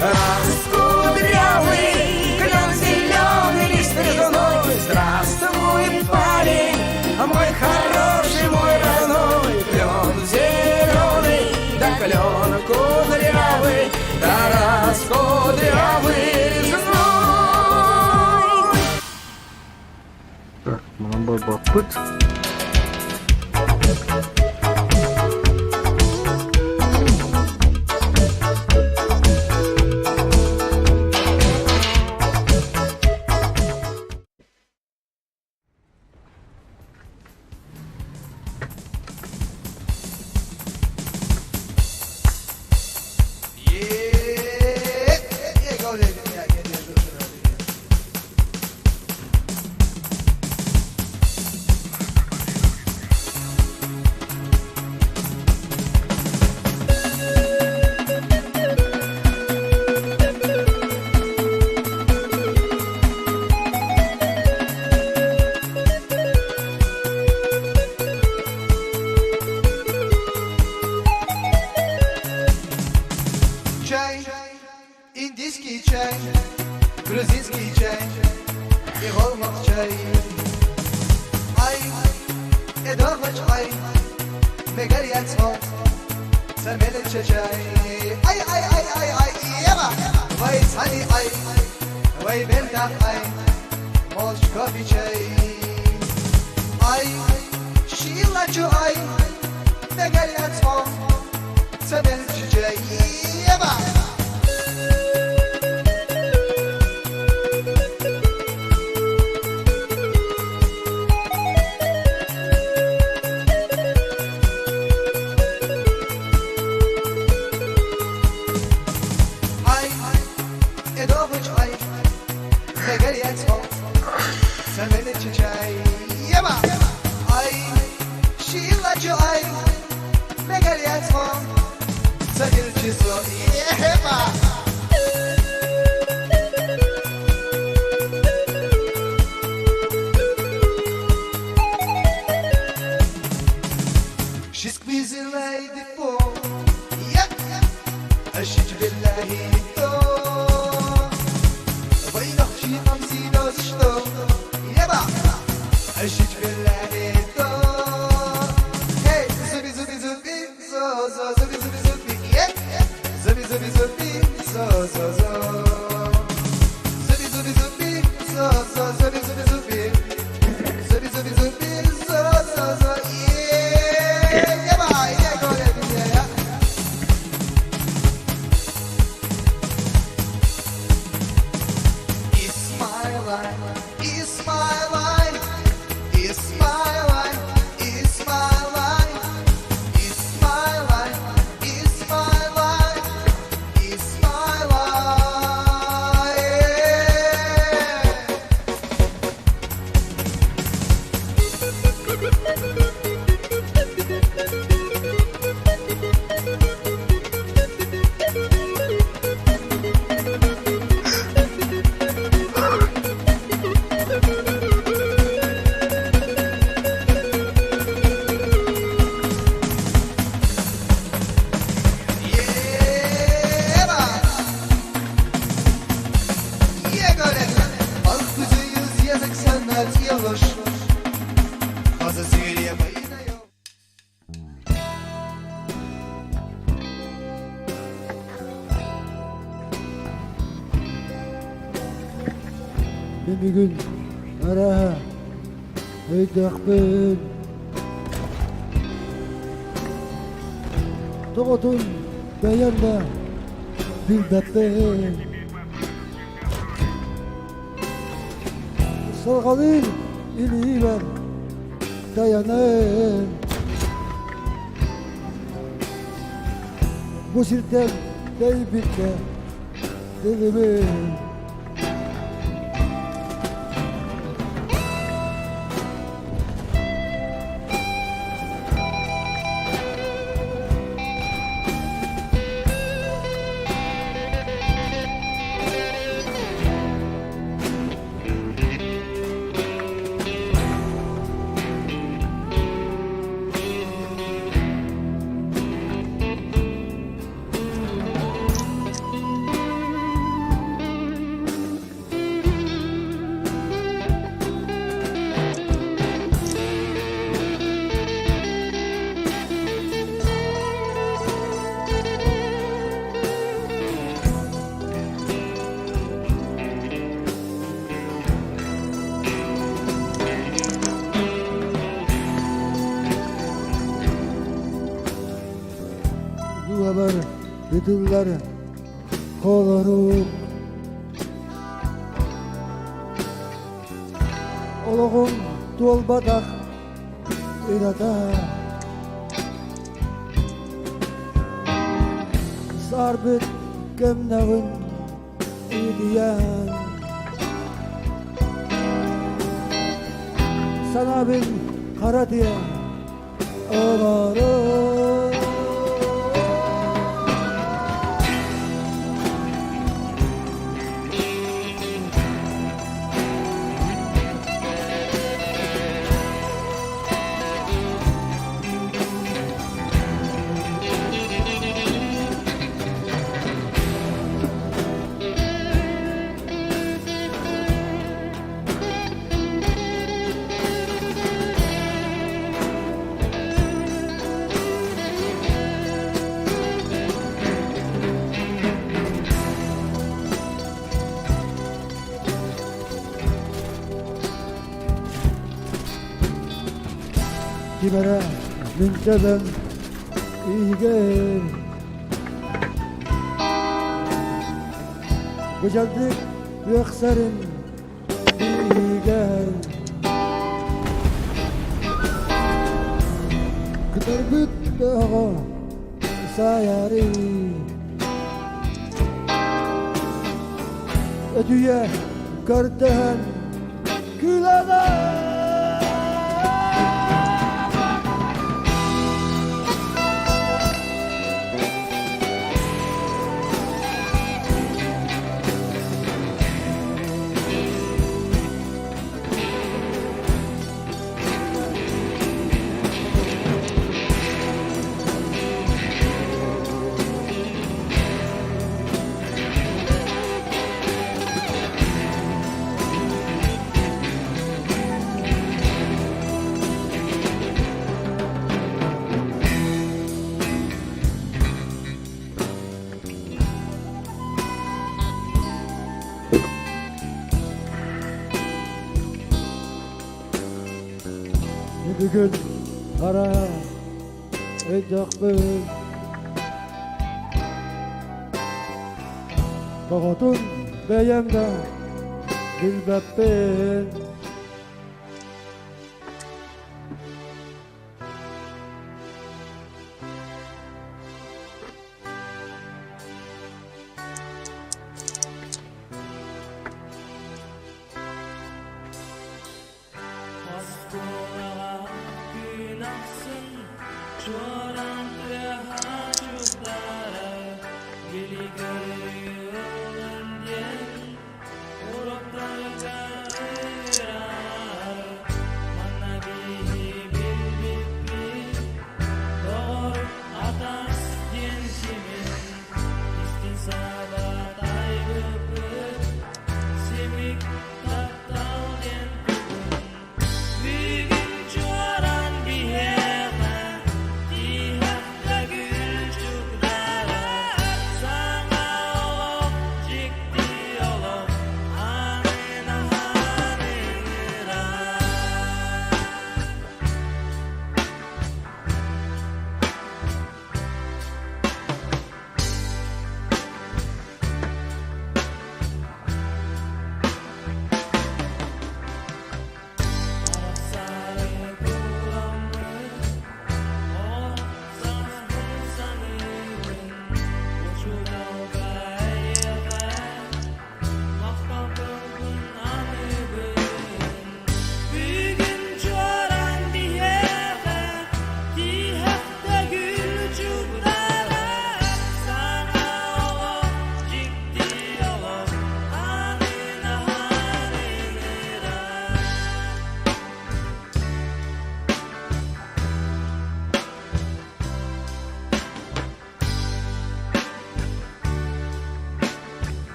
S11: Раскудрявый, клен зеленый, лист резной. Здравствуй, парень, мой хороший, мой родной. Клен зеленый, да клен кудрявый, да раскудрявый резной.
S1: Так, манан барбаппыт.
S11: Чай, индийский чай, грузинский чай и голмак чай. Ай, эдорвач ай, мегарьяцо, самелече чай. Ай, ай, ай, ай, ай, ева, вай цани ай, вай бентах ай, молчкови чай. Ай, шилачу ай, мегарьяцо, самелече чай. Ева! Ай, эдовыч ай, мегарьяцо, самелече чай. Ева! Ай, шилачу ай, мегарьяцо, самелече Ева! She squeezing like the phone. Yeah, she billahi to. Войнах чи амсидос что? Еба! She billahi to. Hey, zubi zubi zubi, zo zo zubi zubi zubi, yeah. Zubi zubi zubi, zo zo zo. Zubi zubi zubi, zo zo zubi zubi zubi. Zubi zubi zubi, zo zo zo, yeah. Yeba, yeah, go yeah, yeah. It's my life, it's my life, it's my life, it's my life, it's my life, it's my life, it's my life. Еба!
S16: Мин бүгүн арааһа өйдөөхпүн. Тоҕотун бэйэм да билбэппин. Салҕалыыр илиибэр тайанын. Бу сиртэн тэйбиккэ дылыбын. Ытыллар холорук Олоҕум туолбатах ырата Саарбыт көмнөҕүн ыытыйан Санаабын хара тыа олорор. Ким эрэ мин төбөм иһигэр Быдьардык үөхсэрин биһигэр Кытарбыт бөҕө сайары Өтүйэ көрдөһөн күлэбэ. Бүгүн хара өйдөхпүн Тоҕотун бэйэм да билбэппин.
S17: Оскуолаҕа күн ахсын чуораан тыаһа чугдаарар, били көрүҥ диэн уруоктарга ыҥырар. Манна биһи билбиппит, доҕор атас диэн кимин, истиҥ саба тайбыппыт, симик таптал диэн тугун. Бүгүн чуораан биһиэхэ тиһэх төгүл чугдаарар, саҥа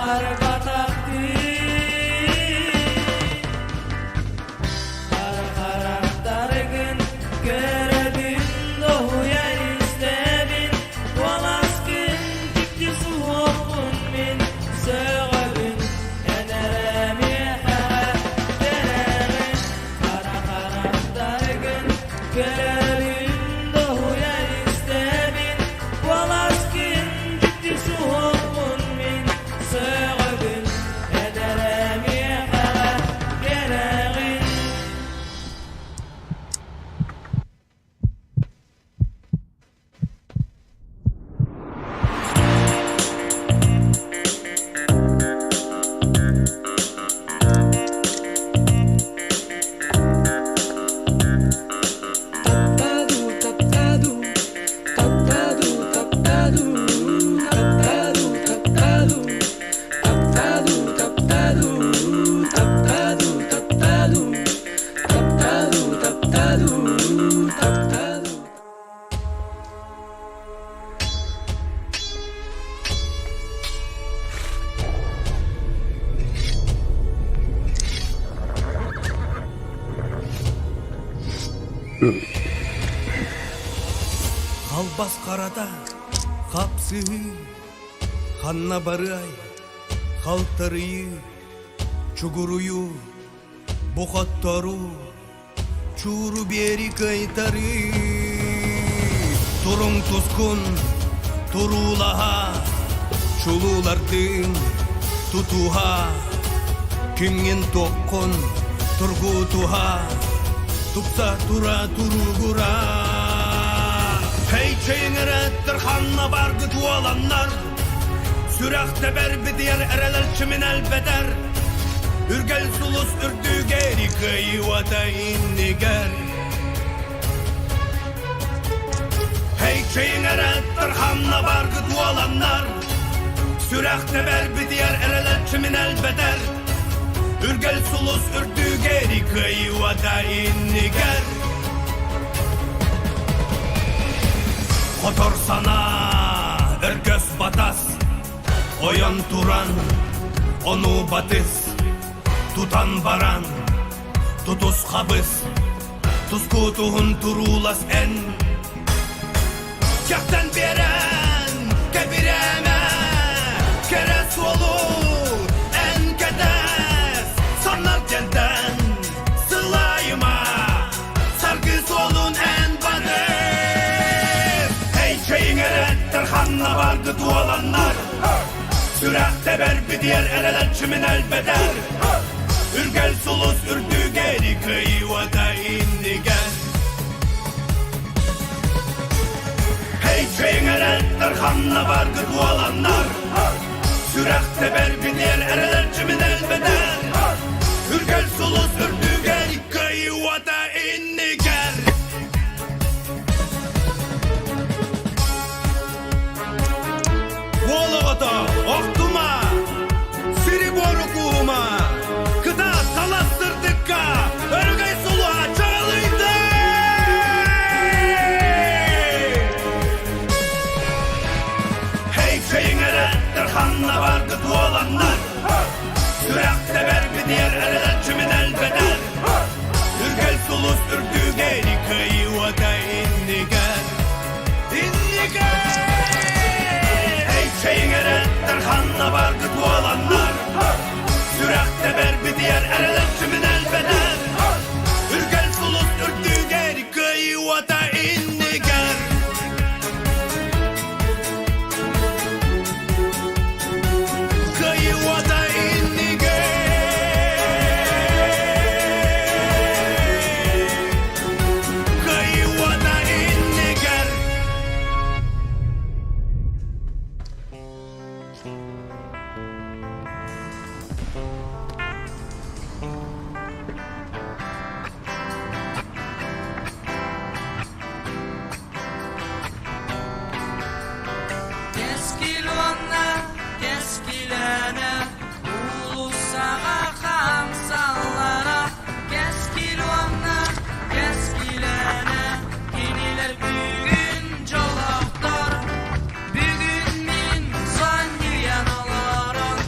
S17: Харбатахтыы Харахтаргын көрөбүн, дуоһуйа истэбин, Куоласкын дьикти суһуохпун мин сөҕөбүн, Эн эрэ миэхэ кэрэҕин. Хара харахтаргын көрөбүн, дуоһуйа истэбин, Куоласкын дьикти суһуохпун мин сөҕөбүн, Эн эрэ миэхэ кэрэҕин.
S11: Халбас харата, хапсыһыы, ханна барыай, халтарыйыы, чугуруйуу, бу хотторуу, чууру биэри кыайтарыы. Туруҥ тускун, туруулаһа, чулуулардыын тутуһа, кимҥин туоххун тургутуһа, тупса тура туругура. Хей чэйиҥэрэттэр ханна баргыт уоланнар, сүрэх тэбэр битийэр эрэлэр чимин элбэтэр, үргэл сулус үрдүгэр кыайыыта иннигэр. Хей чэйиҥэрэттэр ханна баргыт уоланнар, сүрэх тэбэр битийэр эрэлэр чимин элбэтэр, үргэл сулус үрдүгэр кыайыыта иннигэр. Хотор санаа, өргөс батас, ойон туран, ону батыс, тутан баран, тутус хабыс, тускутуһун туруулас эн. Кэхтэн биэрэн, кэбирээмэ, кэрэ суолу эн кэтэс, саннар дьэнтэн сылайыма, саргы суолун эн батыс. Эй, чэйиҥэрэттэр ханна баргыт уоланнар, сүрэх тэбэр битиэр эрэлэр чимин элбэтэр, үргэл сулус үрдүгэр кыайыыта иннигэр. Эй, чэйиҥэрэттэр ханна баргыт уоланнар, сүрэх тэбэр битиэр эрэлэр чимин элбэтэр, үргэл сулус үрдүгэр кыайыыта иннигэр. Уол оҕото, охтума, сири-буору кууһума, кытаат талас сырдыкка, өрөгөй сулуһа чаҕылыйды! Эй, чэйиҥэрэттэр ханна баргыт уоланнар, сүрэх тэбэр битиэр эрэлэр чимин элбэтэр, үргэл сулус үрдүгэр кыайыы уота иннигэр. Иннигэр! Эй, чэйиҥэрэттэр ханна баргыт уоланнар, сүрэх тэбэр битиэр эрэлэр чимин элбэтэр, үргэл сулус үрдүгэр кыайыы уота иннигэр. Кыайыы уота иннигэр! Кыайыы уота иннигэр!
S17: Кэскил уонна кэскилэнэ уулуссаҕа хаамсаллара Кэскил уонна кэскилэнэ кинилэр бүгүн дьоллоохтор Бүгүн мин сонньуйан олорон.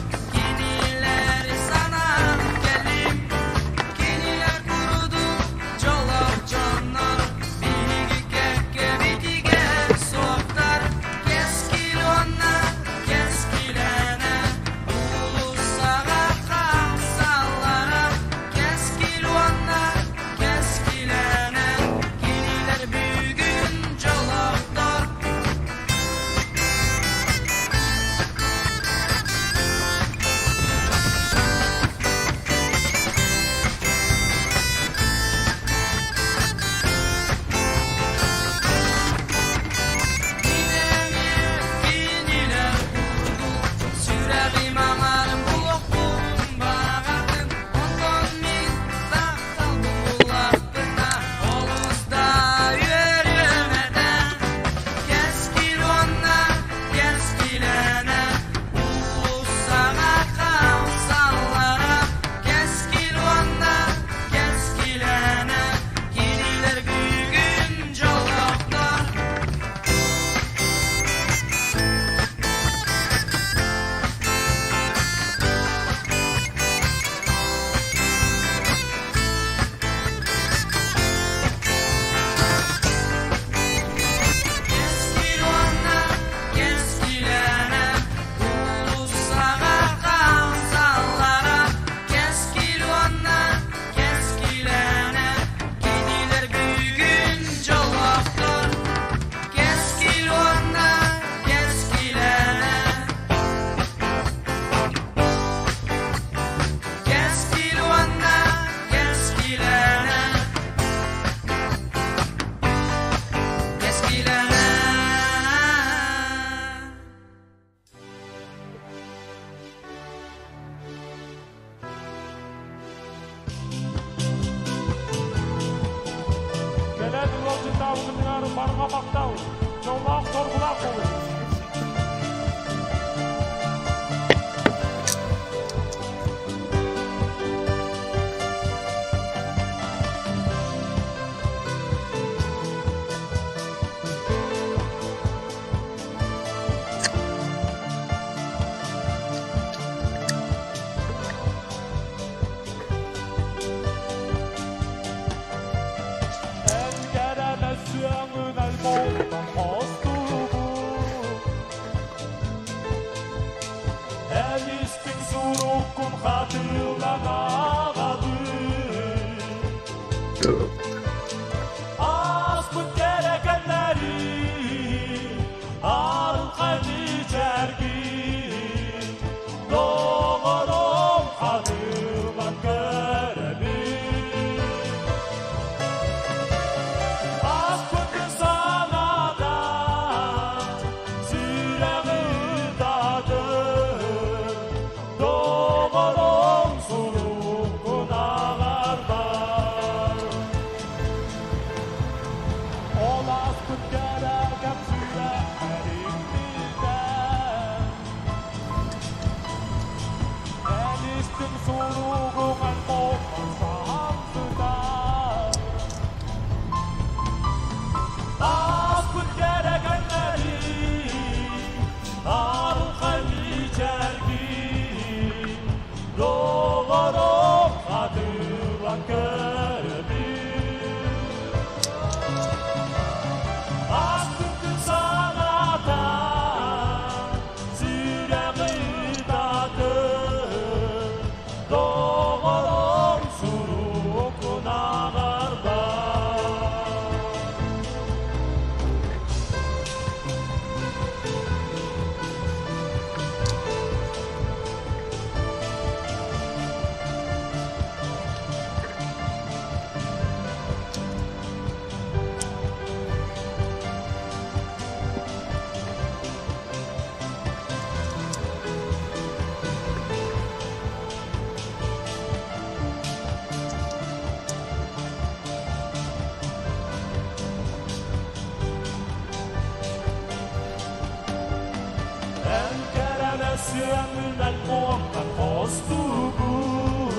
S18: Тыаҥынан уонтан хостугун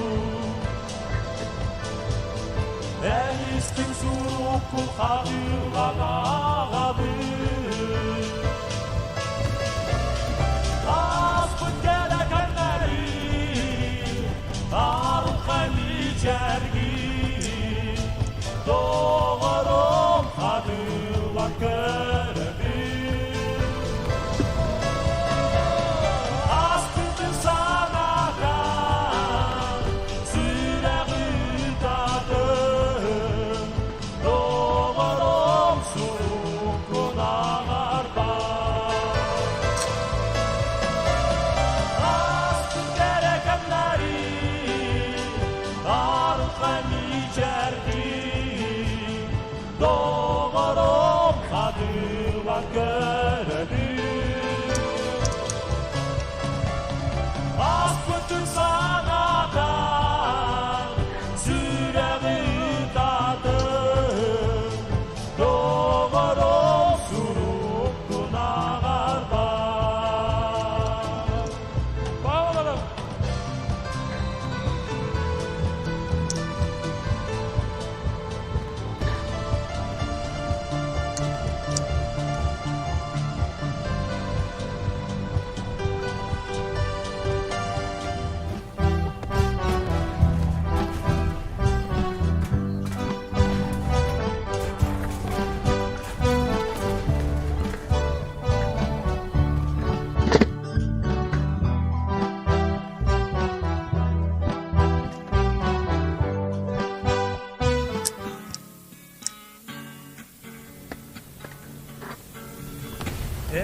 S18: Эн истиҥ суруккун хатылан ааҕабын Ааспыт кэрэ кэмнэри Арылхай мичээргин Доҕорум хатылан көрөбүн Ааспытын санатан сүрэҕи ытатын Доҕорум суруккун ааҕарбар Ааспыт кэрэ кэмнэри арылхай мичээрдии Доҕорум хатылан көрөбүн Ааспытын санатан сүрэҕи ытатын Доҕорум суруккун ааҕарбар Павловна!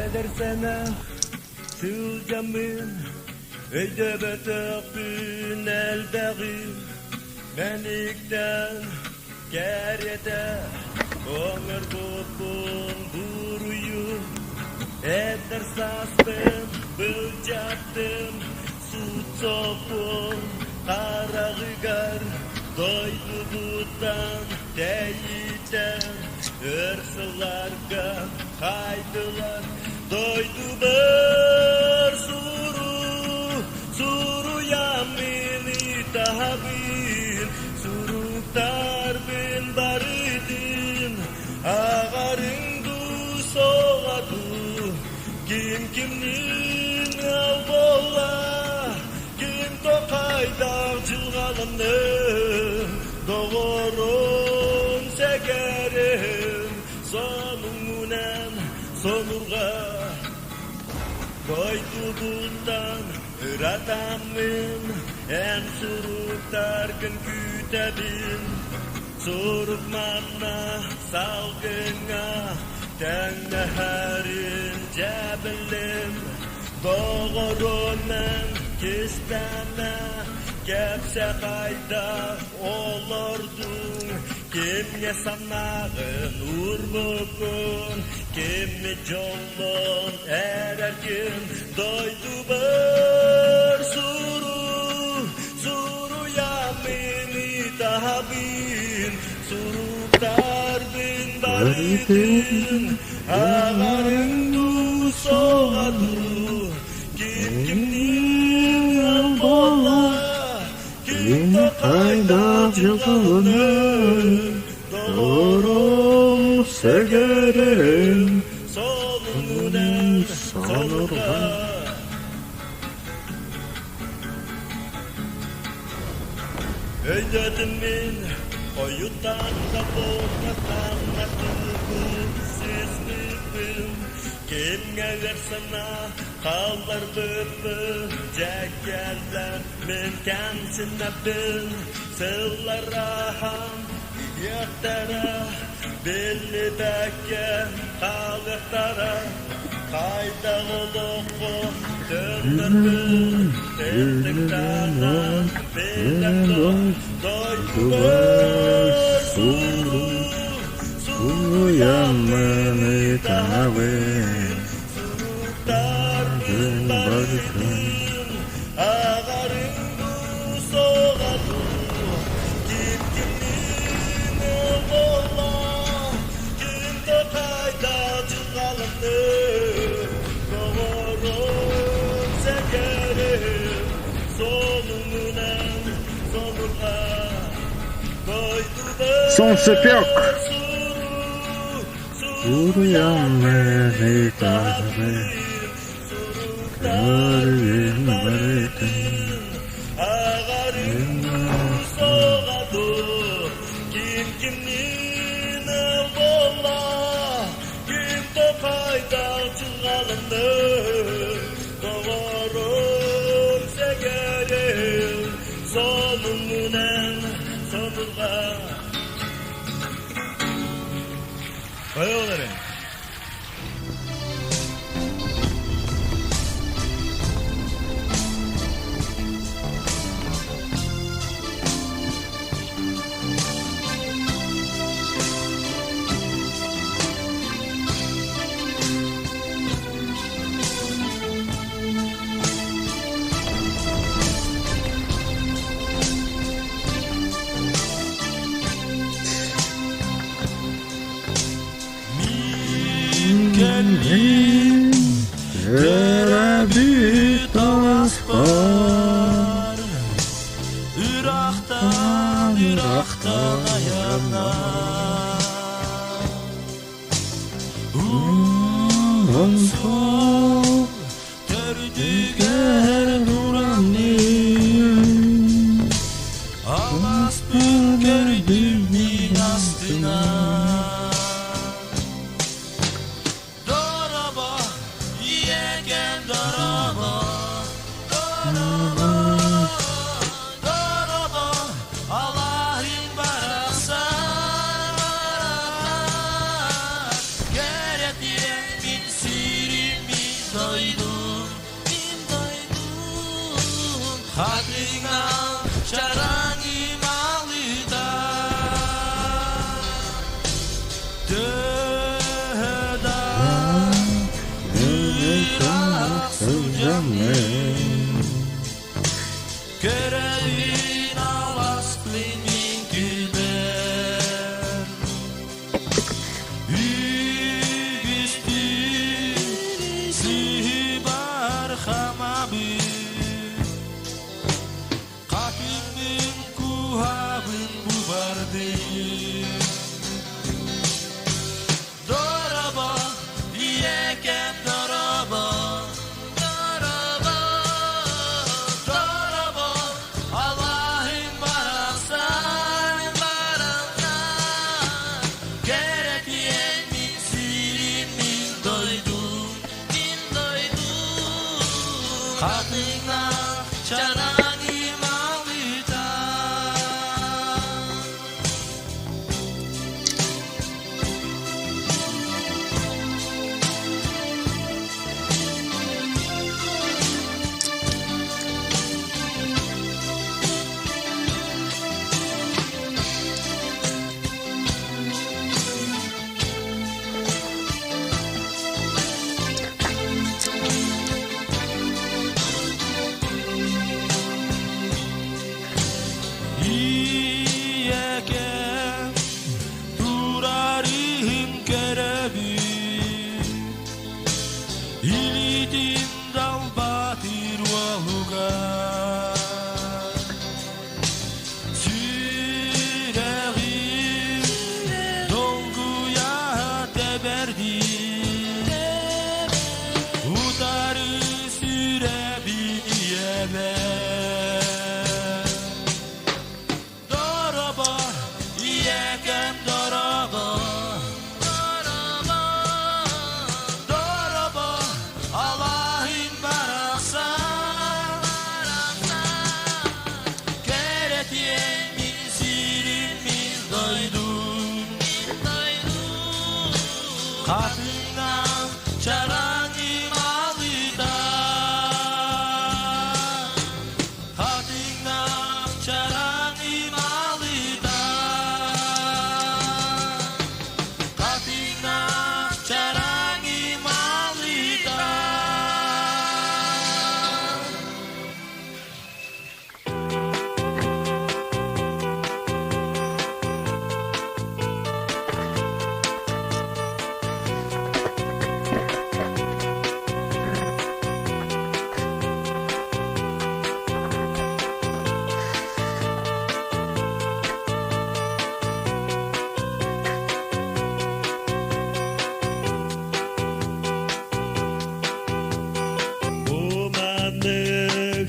S13: Эдэр сэнэх сылдьаммын өйдөбөтөхпүн элбэҕи мэниктэн кэриэтэ оҥорбуппун буруйу эдэр сааспын былдьаттым суут-сокуон хараҕыгар дойдубуттан тэйитэн өр сылларга хайдылар дойдубар суру суруйаммын ыытаһабын суруктарбын барытын ааҕарыҥ дуу соҕа дуу ким кимниин ыал буолла ким тоқайдаах дьылҕаланным доҕорум сэгэрим сонуҥунан сонурга дойдубуттан ыратаммын эн суруктаргын күүтэбин сурук манна салгыҥҥа тэҥнэһэрин дьэ биллим доҕорунан кистэнэ кэпсэ хайдах олордуҥ кимҥэ санааҕын уурбуккун кимми дьоллон эрэргин дойдубар суру суруйаммын ытаһабын суруктарбын барытын ааҕарыҥ дуу суоҕа дуу ким кимниин ыал буолла ким да хайдах дьылҕаланар доҕорум сэгэрим солунунан сонурҕа Өйдөөтүм мин хойутаан да буолбатаҕына тугу сыспыппын кимҥэ өр санаа хаалларбыппын дьэ кэллэ мин кэмсинэбин сыллар ааһан иһиэхтэрэ биллибэккэ хаалыахтара хайдах олоххо төннөрбүн тыктаанан билэн дойдубар суруй суруйаммын ыытабын суруктарбын барытын ааҕарыҥ дуу суоҕа дуу ким кимниин буолла ким да хайда дьылҕаланным доҕорум сэгэр.
S1: Солнцепек!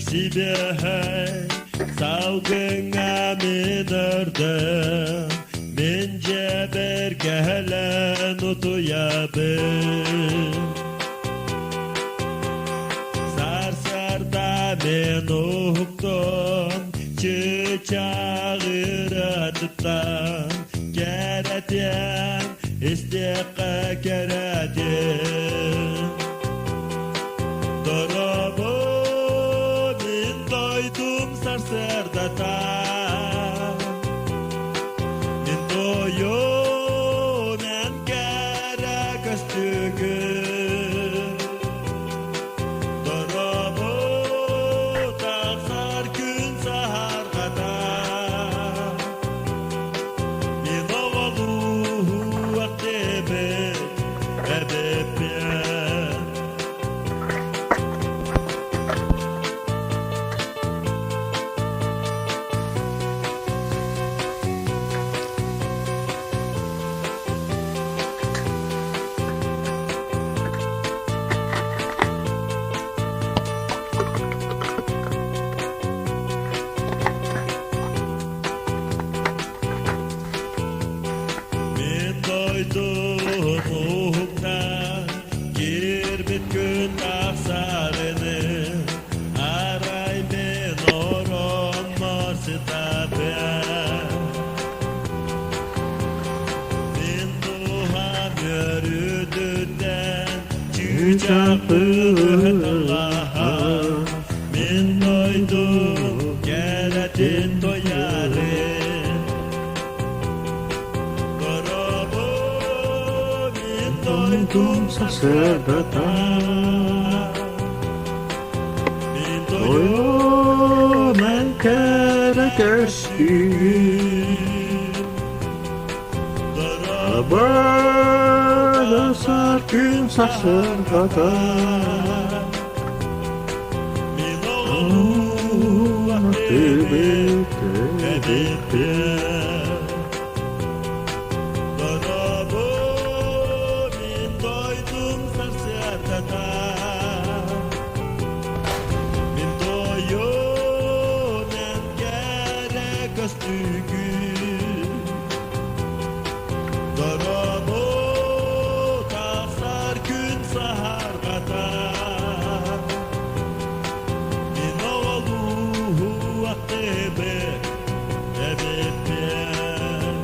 S18: Сибэһэй салгыҥҥа мин ырдым, мин дьиэбэр кэлэн утуйабын. Сарсыарда мин уһуктум, чыычаах ырыатыттан кэрэтиэн, истиэххэ кэрэтиэн. Дорообо, мин дойдум сарсыардата. Мин тойон эн кэрэ көстүүгүн. Дорообо, тахсар күн саһарҕата. Мин оҕолуу эбит, эбиппин. Мин дойдум уһуктан киирбит күн тахсарыны арай мин ороммор сытабын. Мин дууһам үөрүүтүттэн чыычаах ыталаһар. Мин дойдум кэрэтин туйарын. Дорообо, мин дойдум сарсыардата. Мин
S1: Тойон эн кэрэ көстүүгүн Абарасар күн сарсыардата
S18: Мин оҕолуу
S1: Аттыбыт
S18: эбиппин. Дорообо, мин дойдум сарсыардата. Мин тойон эн кэрэ көстүүгүн. Дорообо, тахсар күн саһарҕата. Мин оҕолуу аттыбыт эбиппин.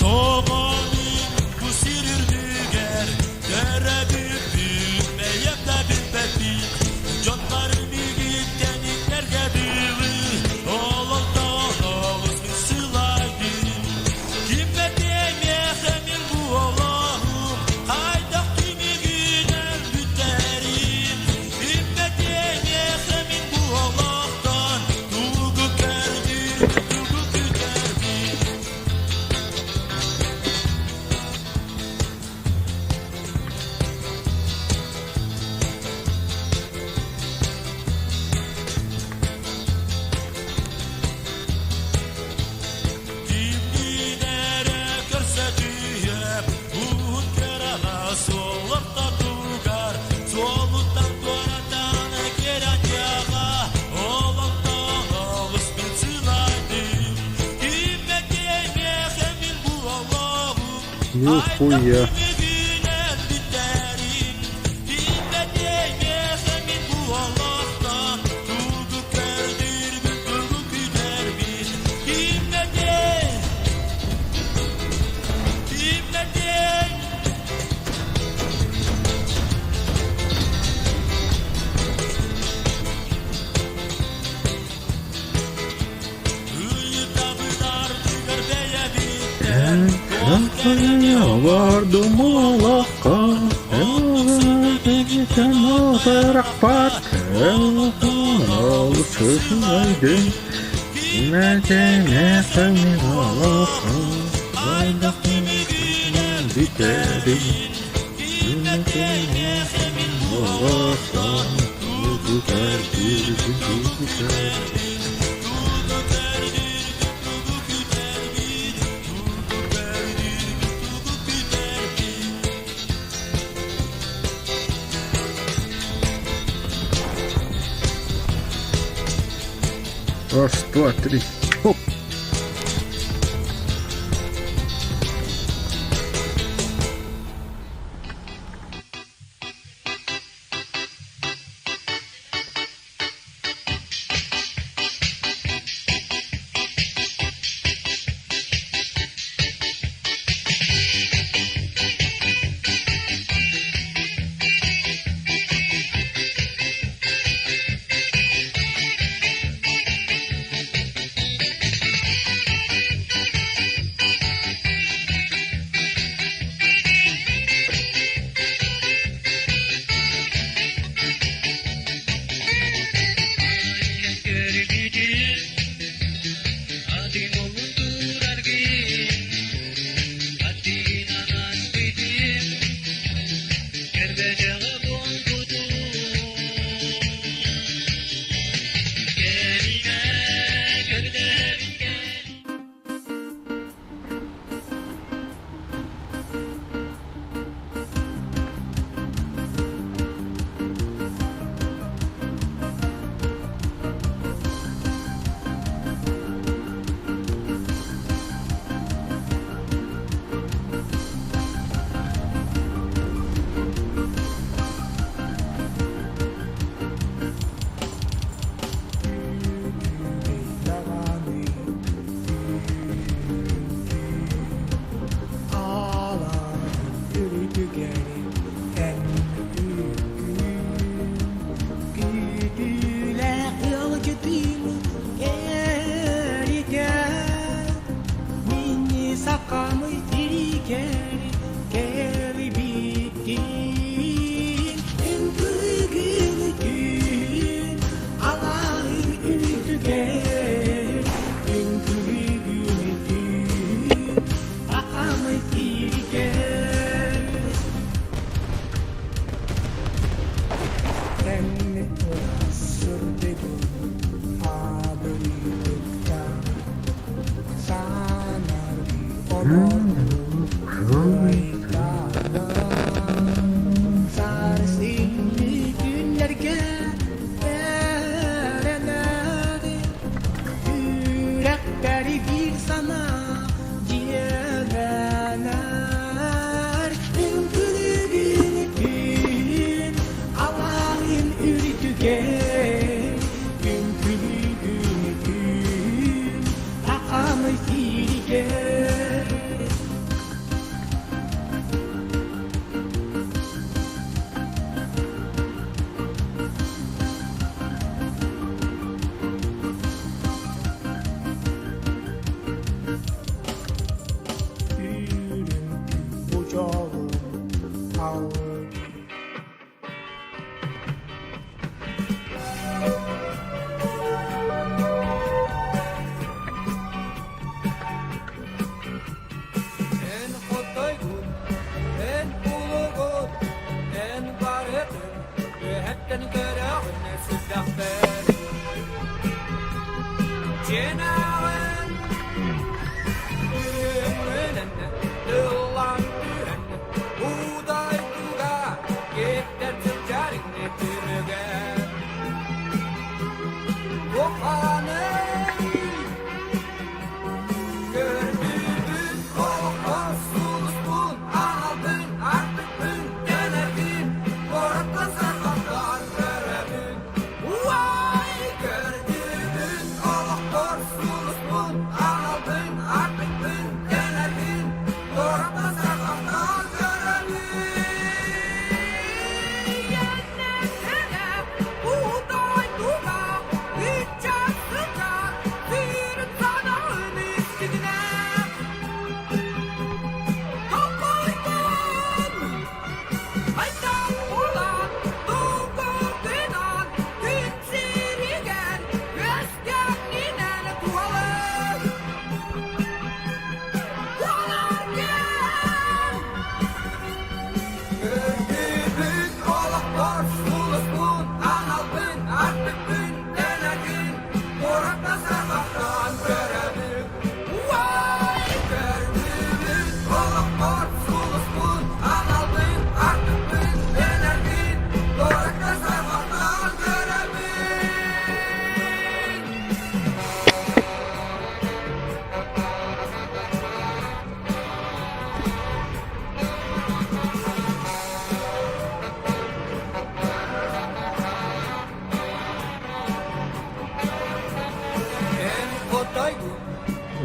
S18: Тоҕо мин бу сир үрдүгэр төрөбүппүн бэйэм да билбэппин дьоннор миигиттэн иҥнэргэ дылы олохтон олус мин сылайдым ким этиэй миэхэ мин бу олоҕум хайдах түмүгүнэн бүтэрин ким этиэй миэхэ мин бу олохтон тугу көрдүм тугу күтэрбин. Кимниин эрэ көрсө түһүөм, уһун кыраҕа суол ортотугар, суолуттан туоратан кэрэ олохтон олус мин сылайдым. Ким этиэй миэхэ мин бу олоҕум, хайдах
S1: Нихуя.
S18: түмүгүнэн бүтэрин, ким этиэй миэхэ мин бу олохтон тугу көрдүүрбүн, тугу күтэрбин, ким этиэй, ким этиэй. Ыйытабын ардыгар бэйэбиттэн.
S1: Олордум олоххо, Рахпат, Раз, два, три. Хоп!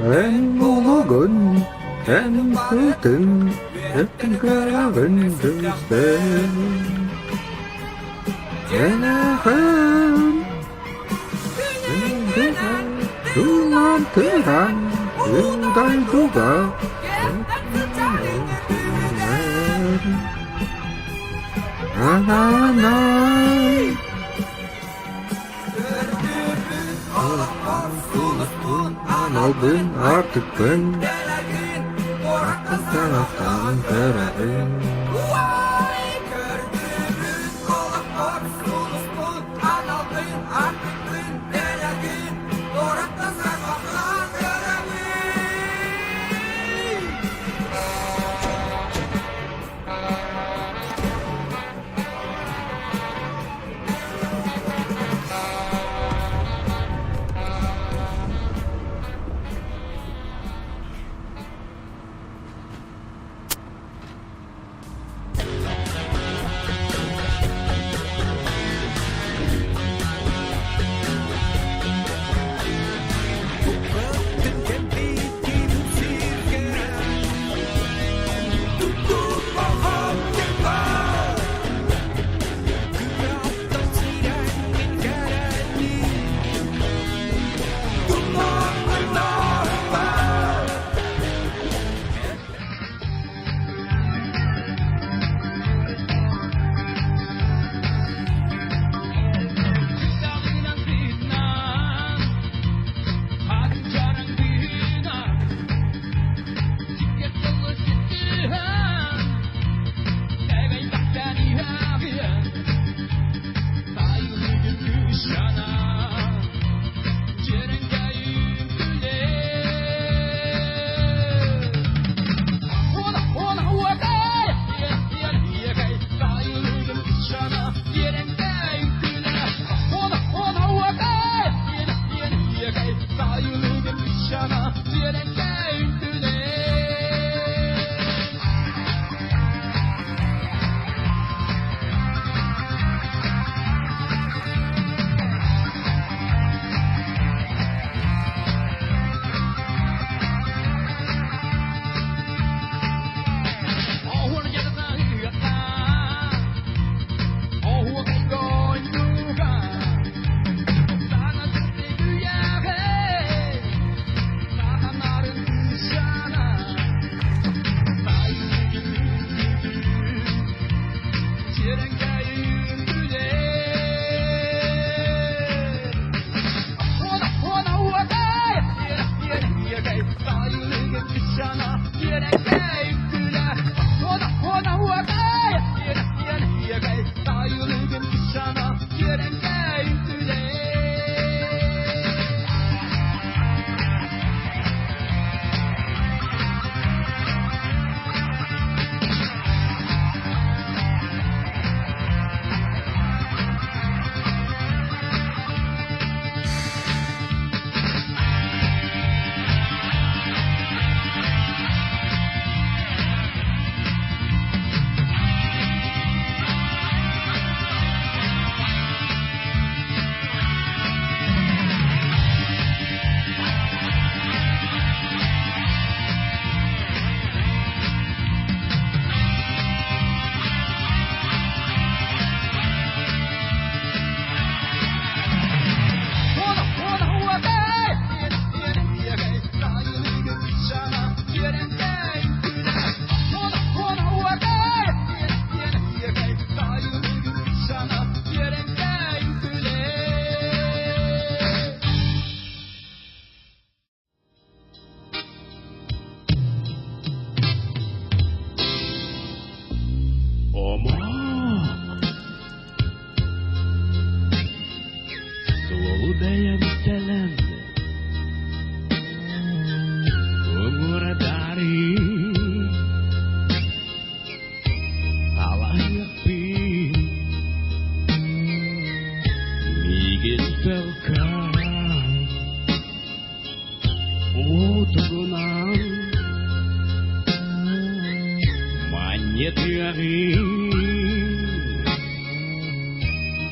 S1: Эн булугун, эн ытын, эн көрөҕүн түстээн. Эн ахан, эн тулантыран, дойдуга На-на-на. Аналбын артыкпын, аттан көрөбүн.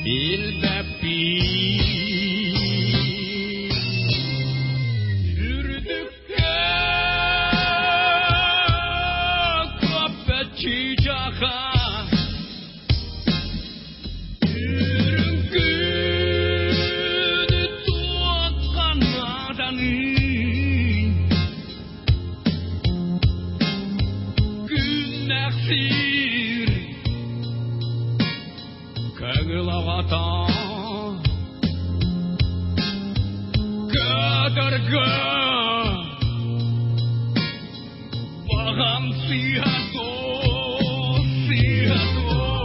S18: Билбэппин.
S19: Сир көҥүл оҕото Көтөргө баҕам сыыһа суох, сыыһа суох.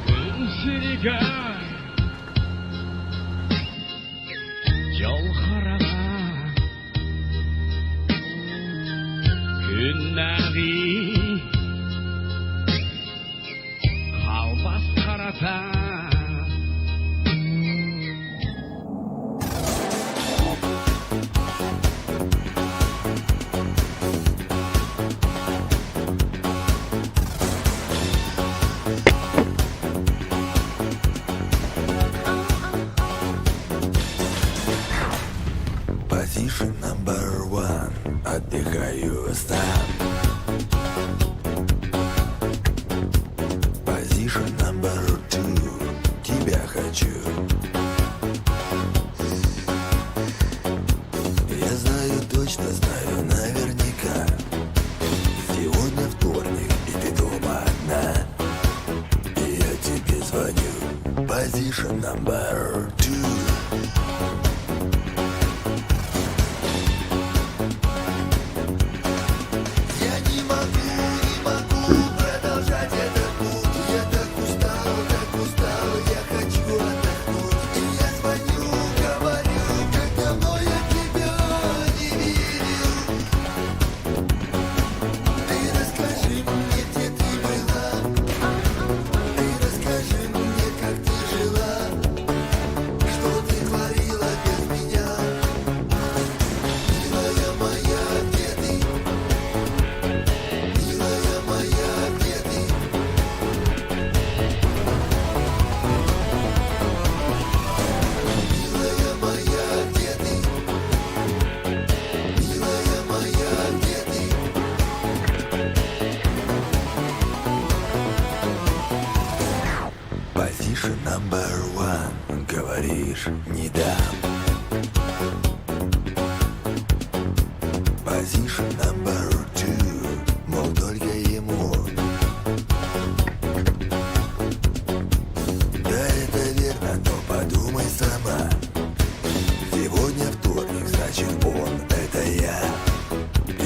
S19: Күн сиригэр дьол хараҥа күннээҕи халбас харата.
S9: Position number one. Отдыхаю сам. Position number two. Тебя хочу. Я знаю, точно знаю, наверняка. Сегодня вторник, и ты дома одна. И я тебе звоню. Position number two. Я не могу, не могу продолжать этот путь. Я так устал, так устал, я хочу отдохнуть. И я звоню, говорю, как давно я тебя не видел. Ты расскажи мне, где ты была. Ты расскажи мне, как ты жила. Что ты творила без меня. Милая моя, где ты? Милая моя, где ты? Милая моя, где ты? Милая моя, где ты? Position number one, говоришь, не дам. Position number two, мол, только ему. Да, это верно, но подумай сама. Сегодня вторник, значит он, это я.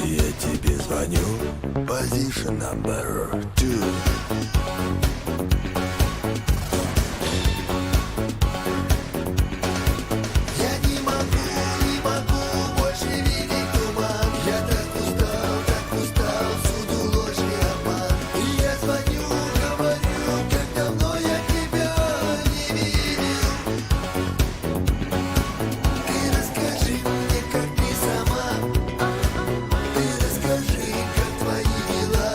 S9: И я тебе звоню. Position number two. Я не могу, не могу больше видеть туман. Я так устал, так устал, всюду ложь и обман. И я звоню, говорю, как давно я тебя не видел. Ты расскажи мне, как ты сама. Ты расскажи, как твои дела.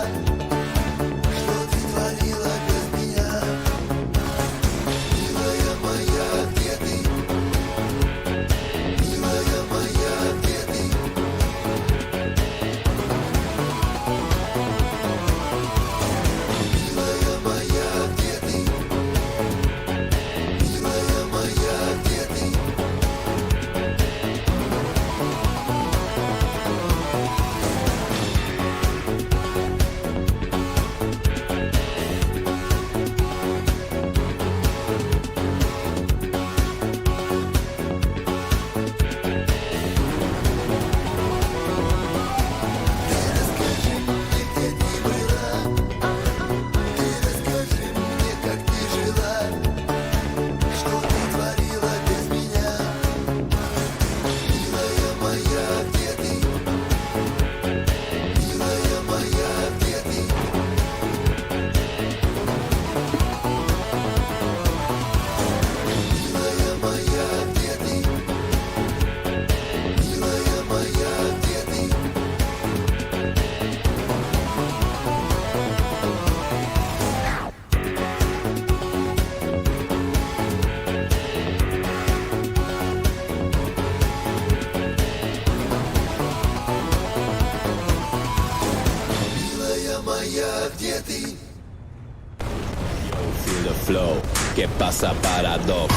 S13: flow. ¿Qué pasa, Paradox?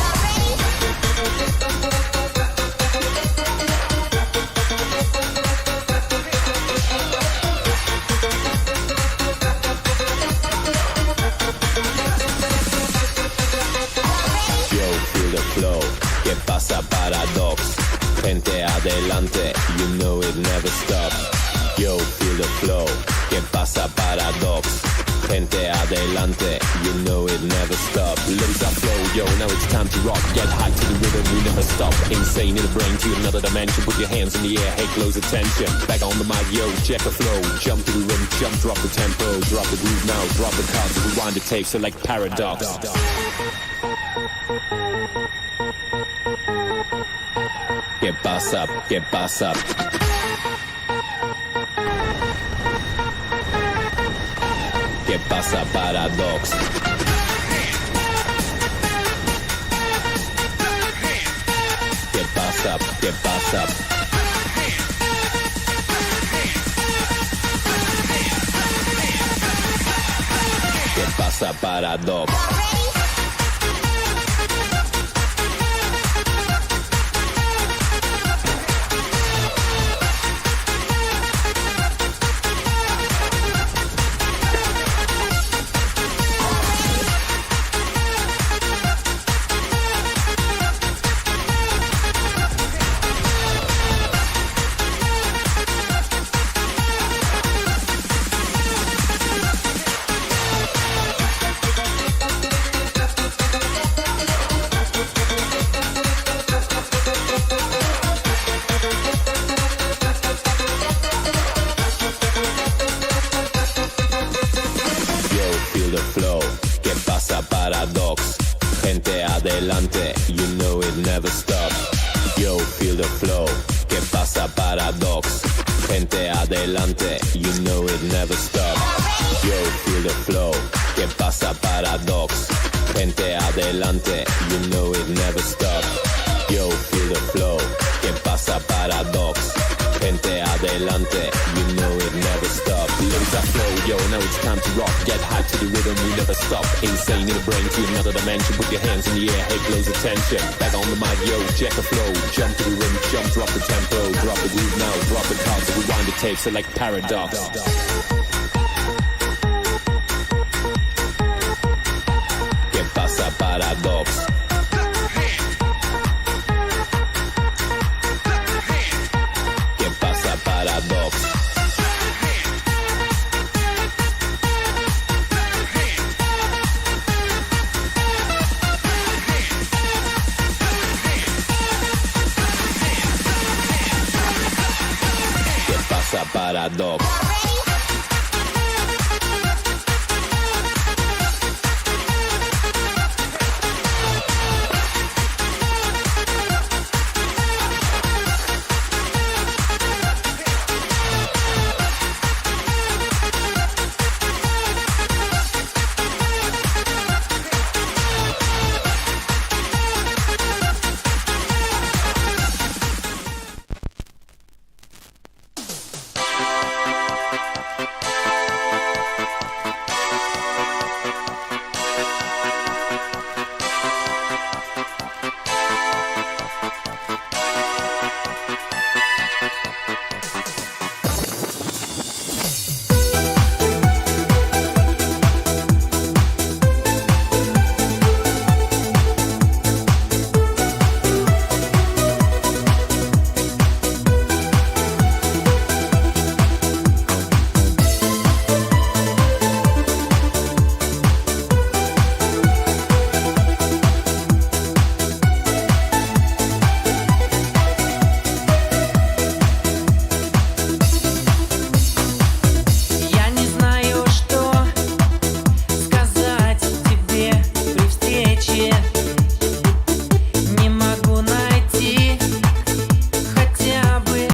S13: Yo, feel the flow. ¿Qué pasa, Paradox? Gente adelante, you know it never stop. Yo, feel the flow. ¿Qué pasa, Paradox? Gente adelante, you know it never stop. Lose our flow, yo, now it's time to rock. Get high to the rhythm, we never stop. Insane in the brain to another dimension. Put your hands in the air, hey, close attention. Back on the mic, yo, check the flow. Jump to the rhythm, jump, drop the tempo. Drop the groove now, drop the cards, rewind the tape, select Paradox. ¿Qué pasa? ¿Qué pasa? ¿Qué pasa, Paradox? ¿Qué pasa? ¿Qué pasa? ¿Qué pasa, Paradox? Yo, feel the flow. ¿Qué pasa, Paradox? Gente adelante, you know it never stop. Yo, feel the flow. ¿Qué pasa, Paradox? Gente adelante, you know it never stop. Yo, feel the flow. ¿Qué pasa, Paradox? Gente adelante, you know it never stop. Yo, feel the flow. ¿Qué pasa, Paradox? Gente adelante, you know it never stop. Lose our flow, yo, now it's time to rock. Get high to the rhythm, we never stop. Insane in the brain to another dimension. Put your hands in the air, hey, close attention. Back on the mic, yo, check the flow. Jump to the rhythm, jump, drop the tempo. Drop the groove now, drop the cards, rewind the tape, select Paradox. ¿Qué pasa, Paradox? ¿Qué pasa, Paradox? ¿Qué pasa, Paradox?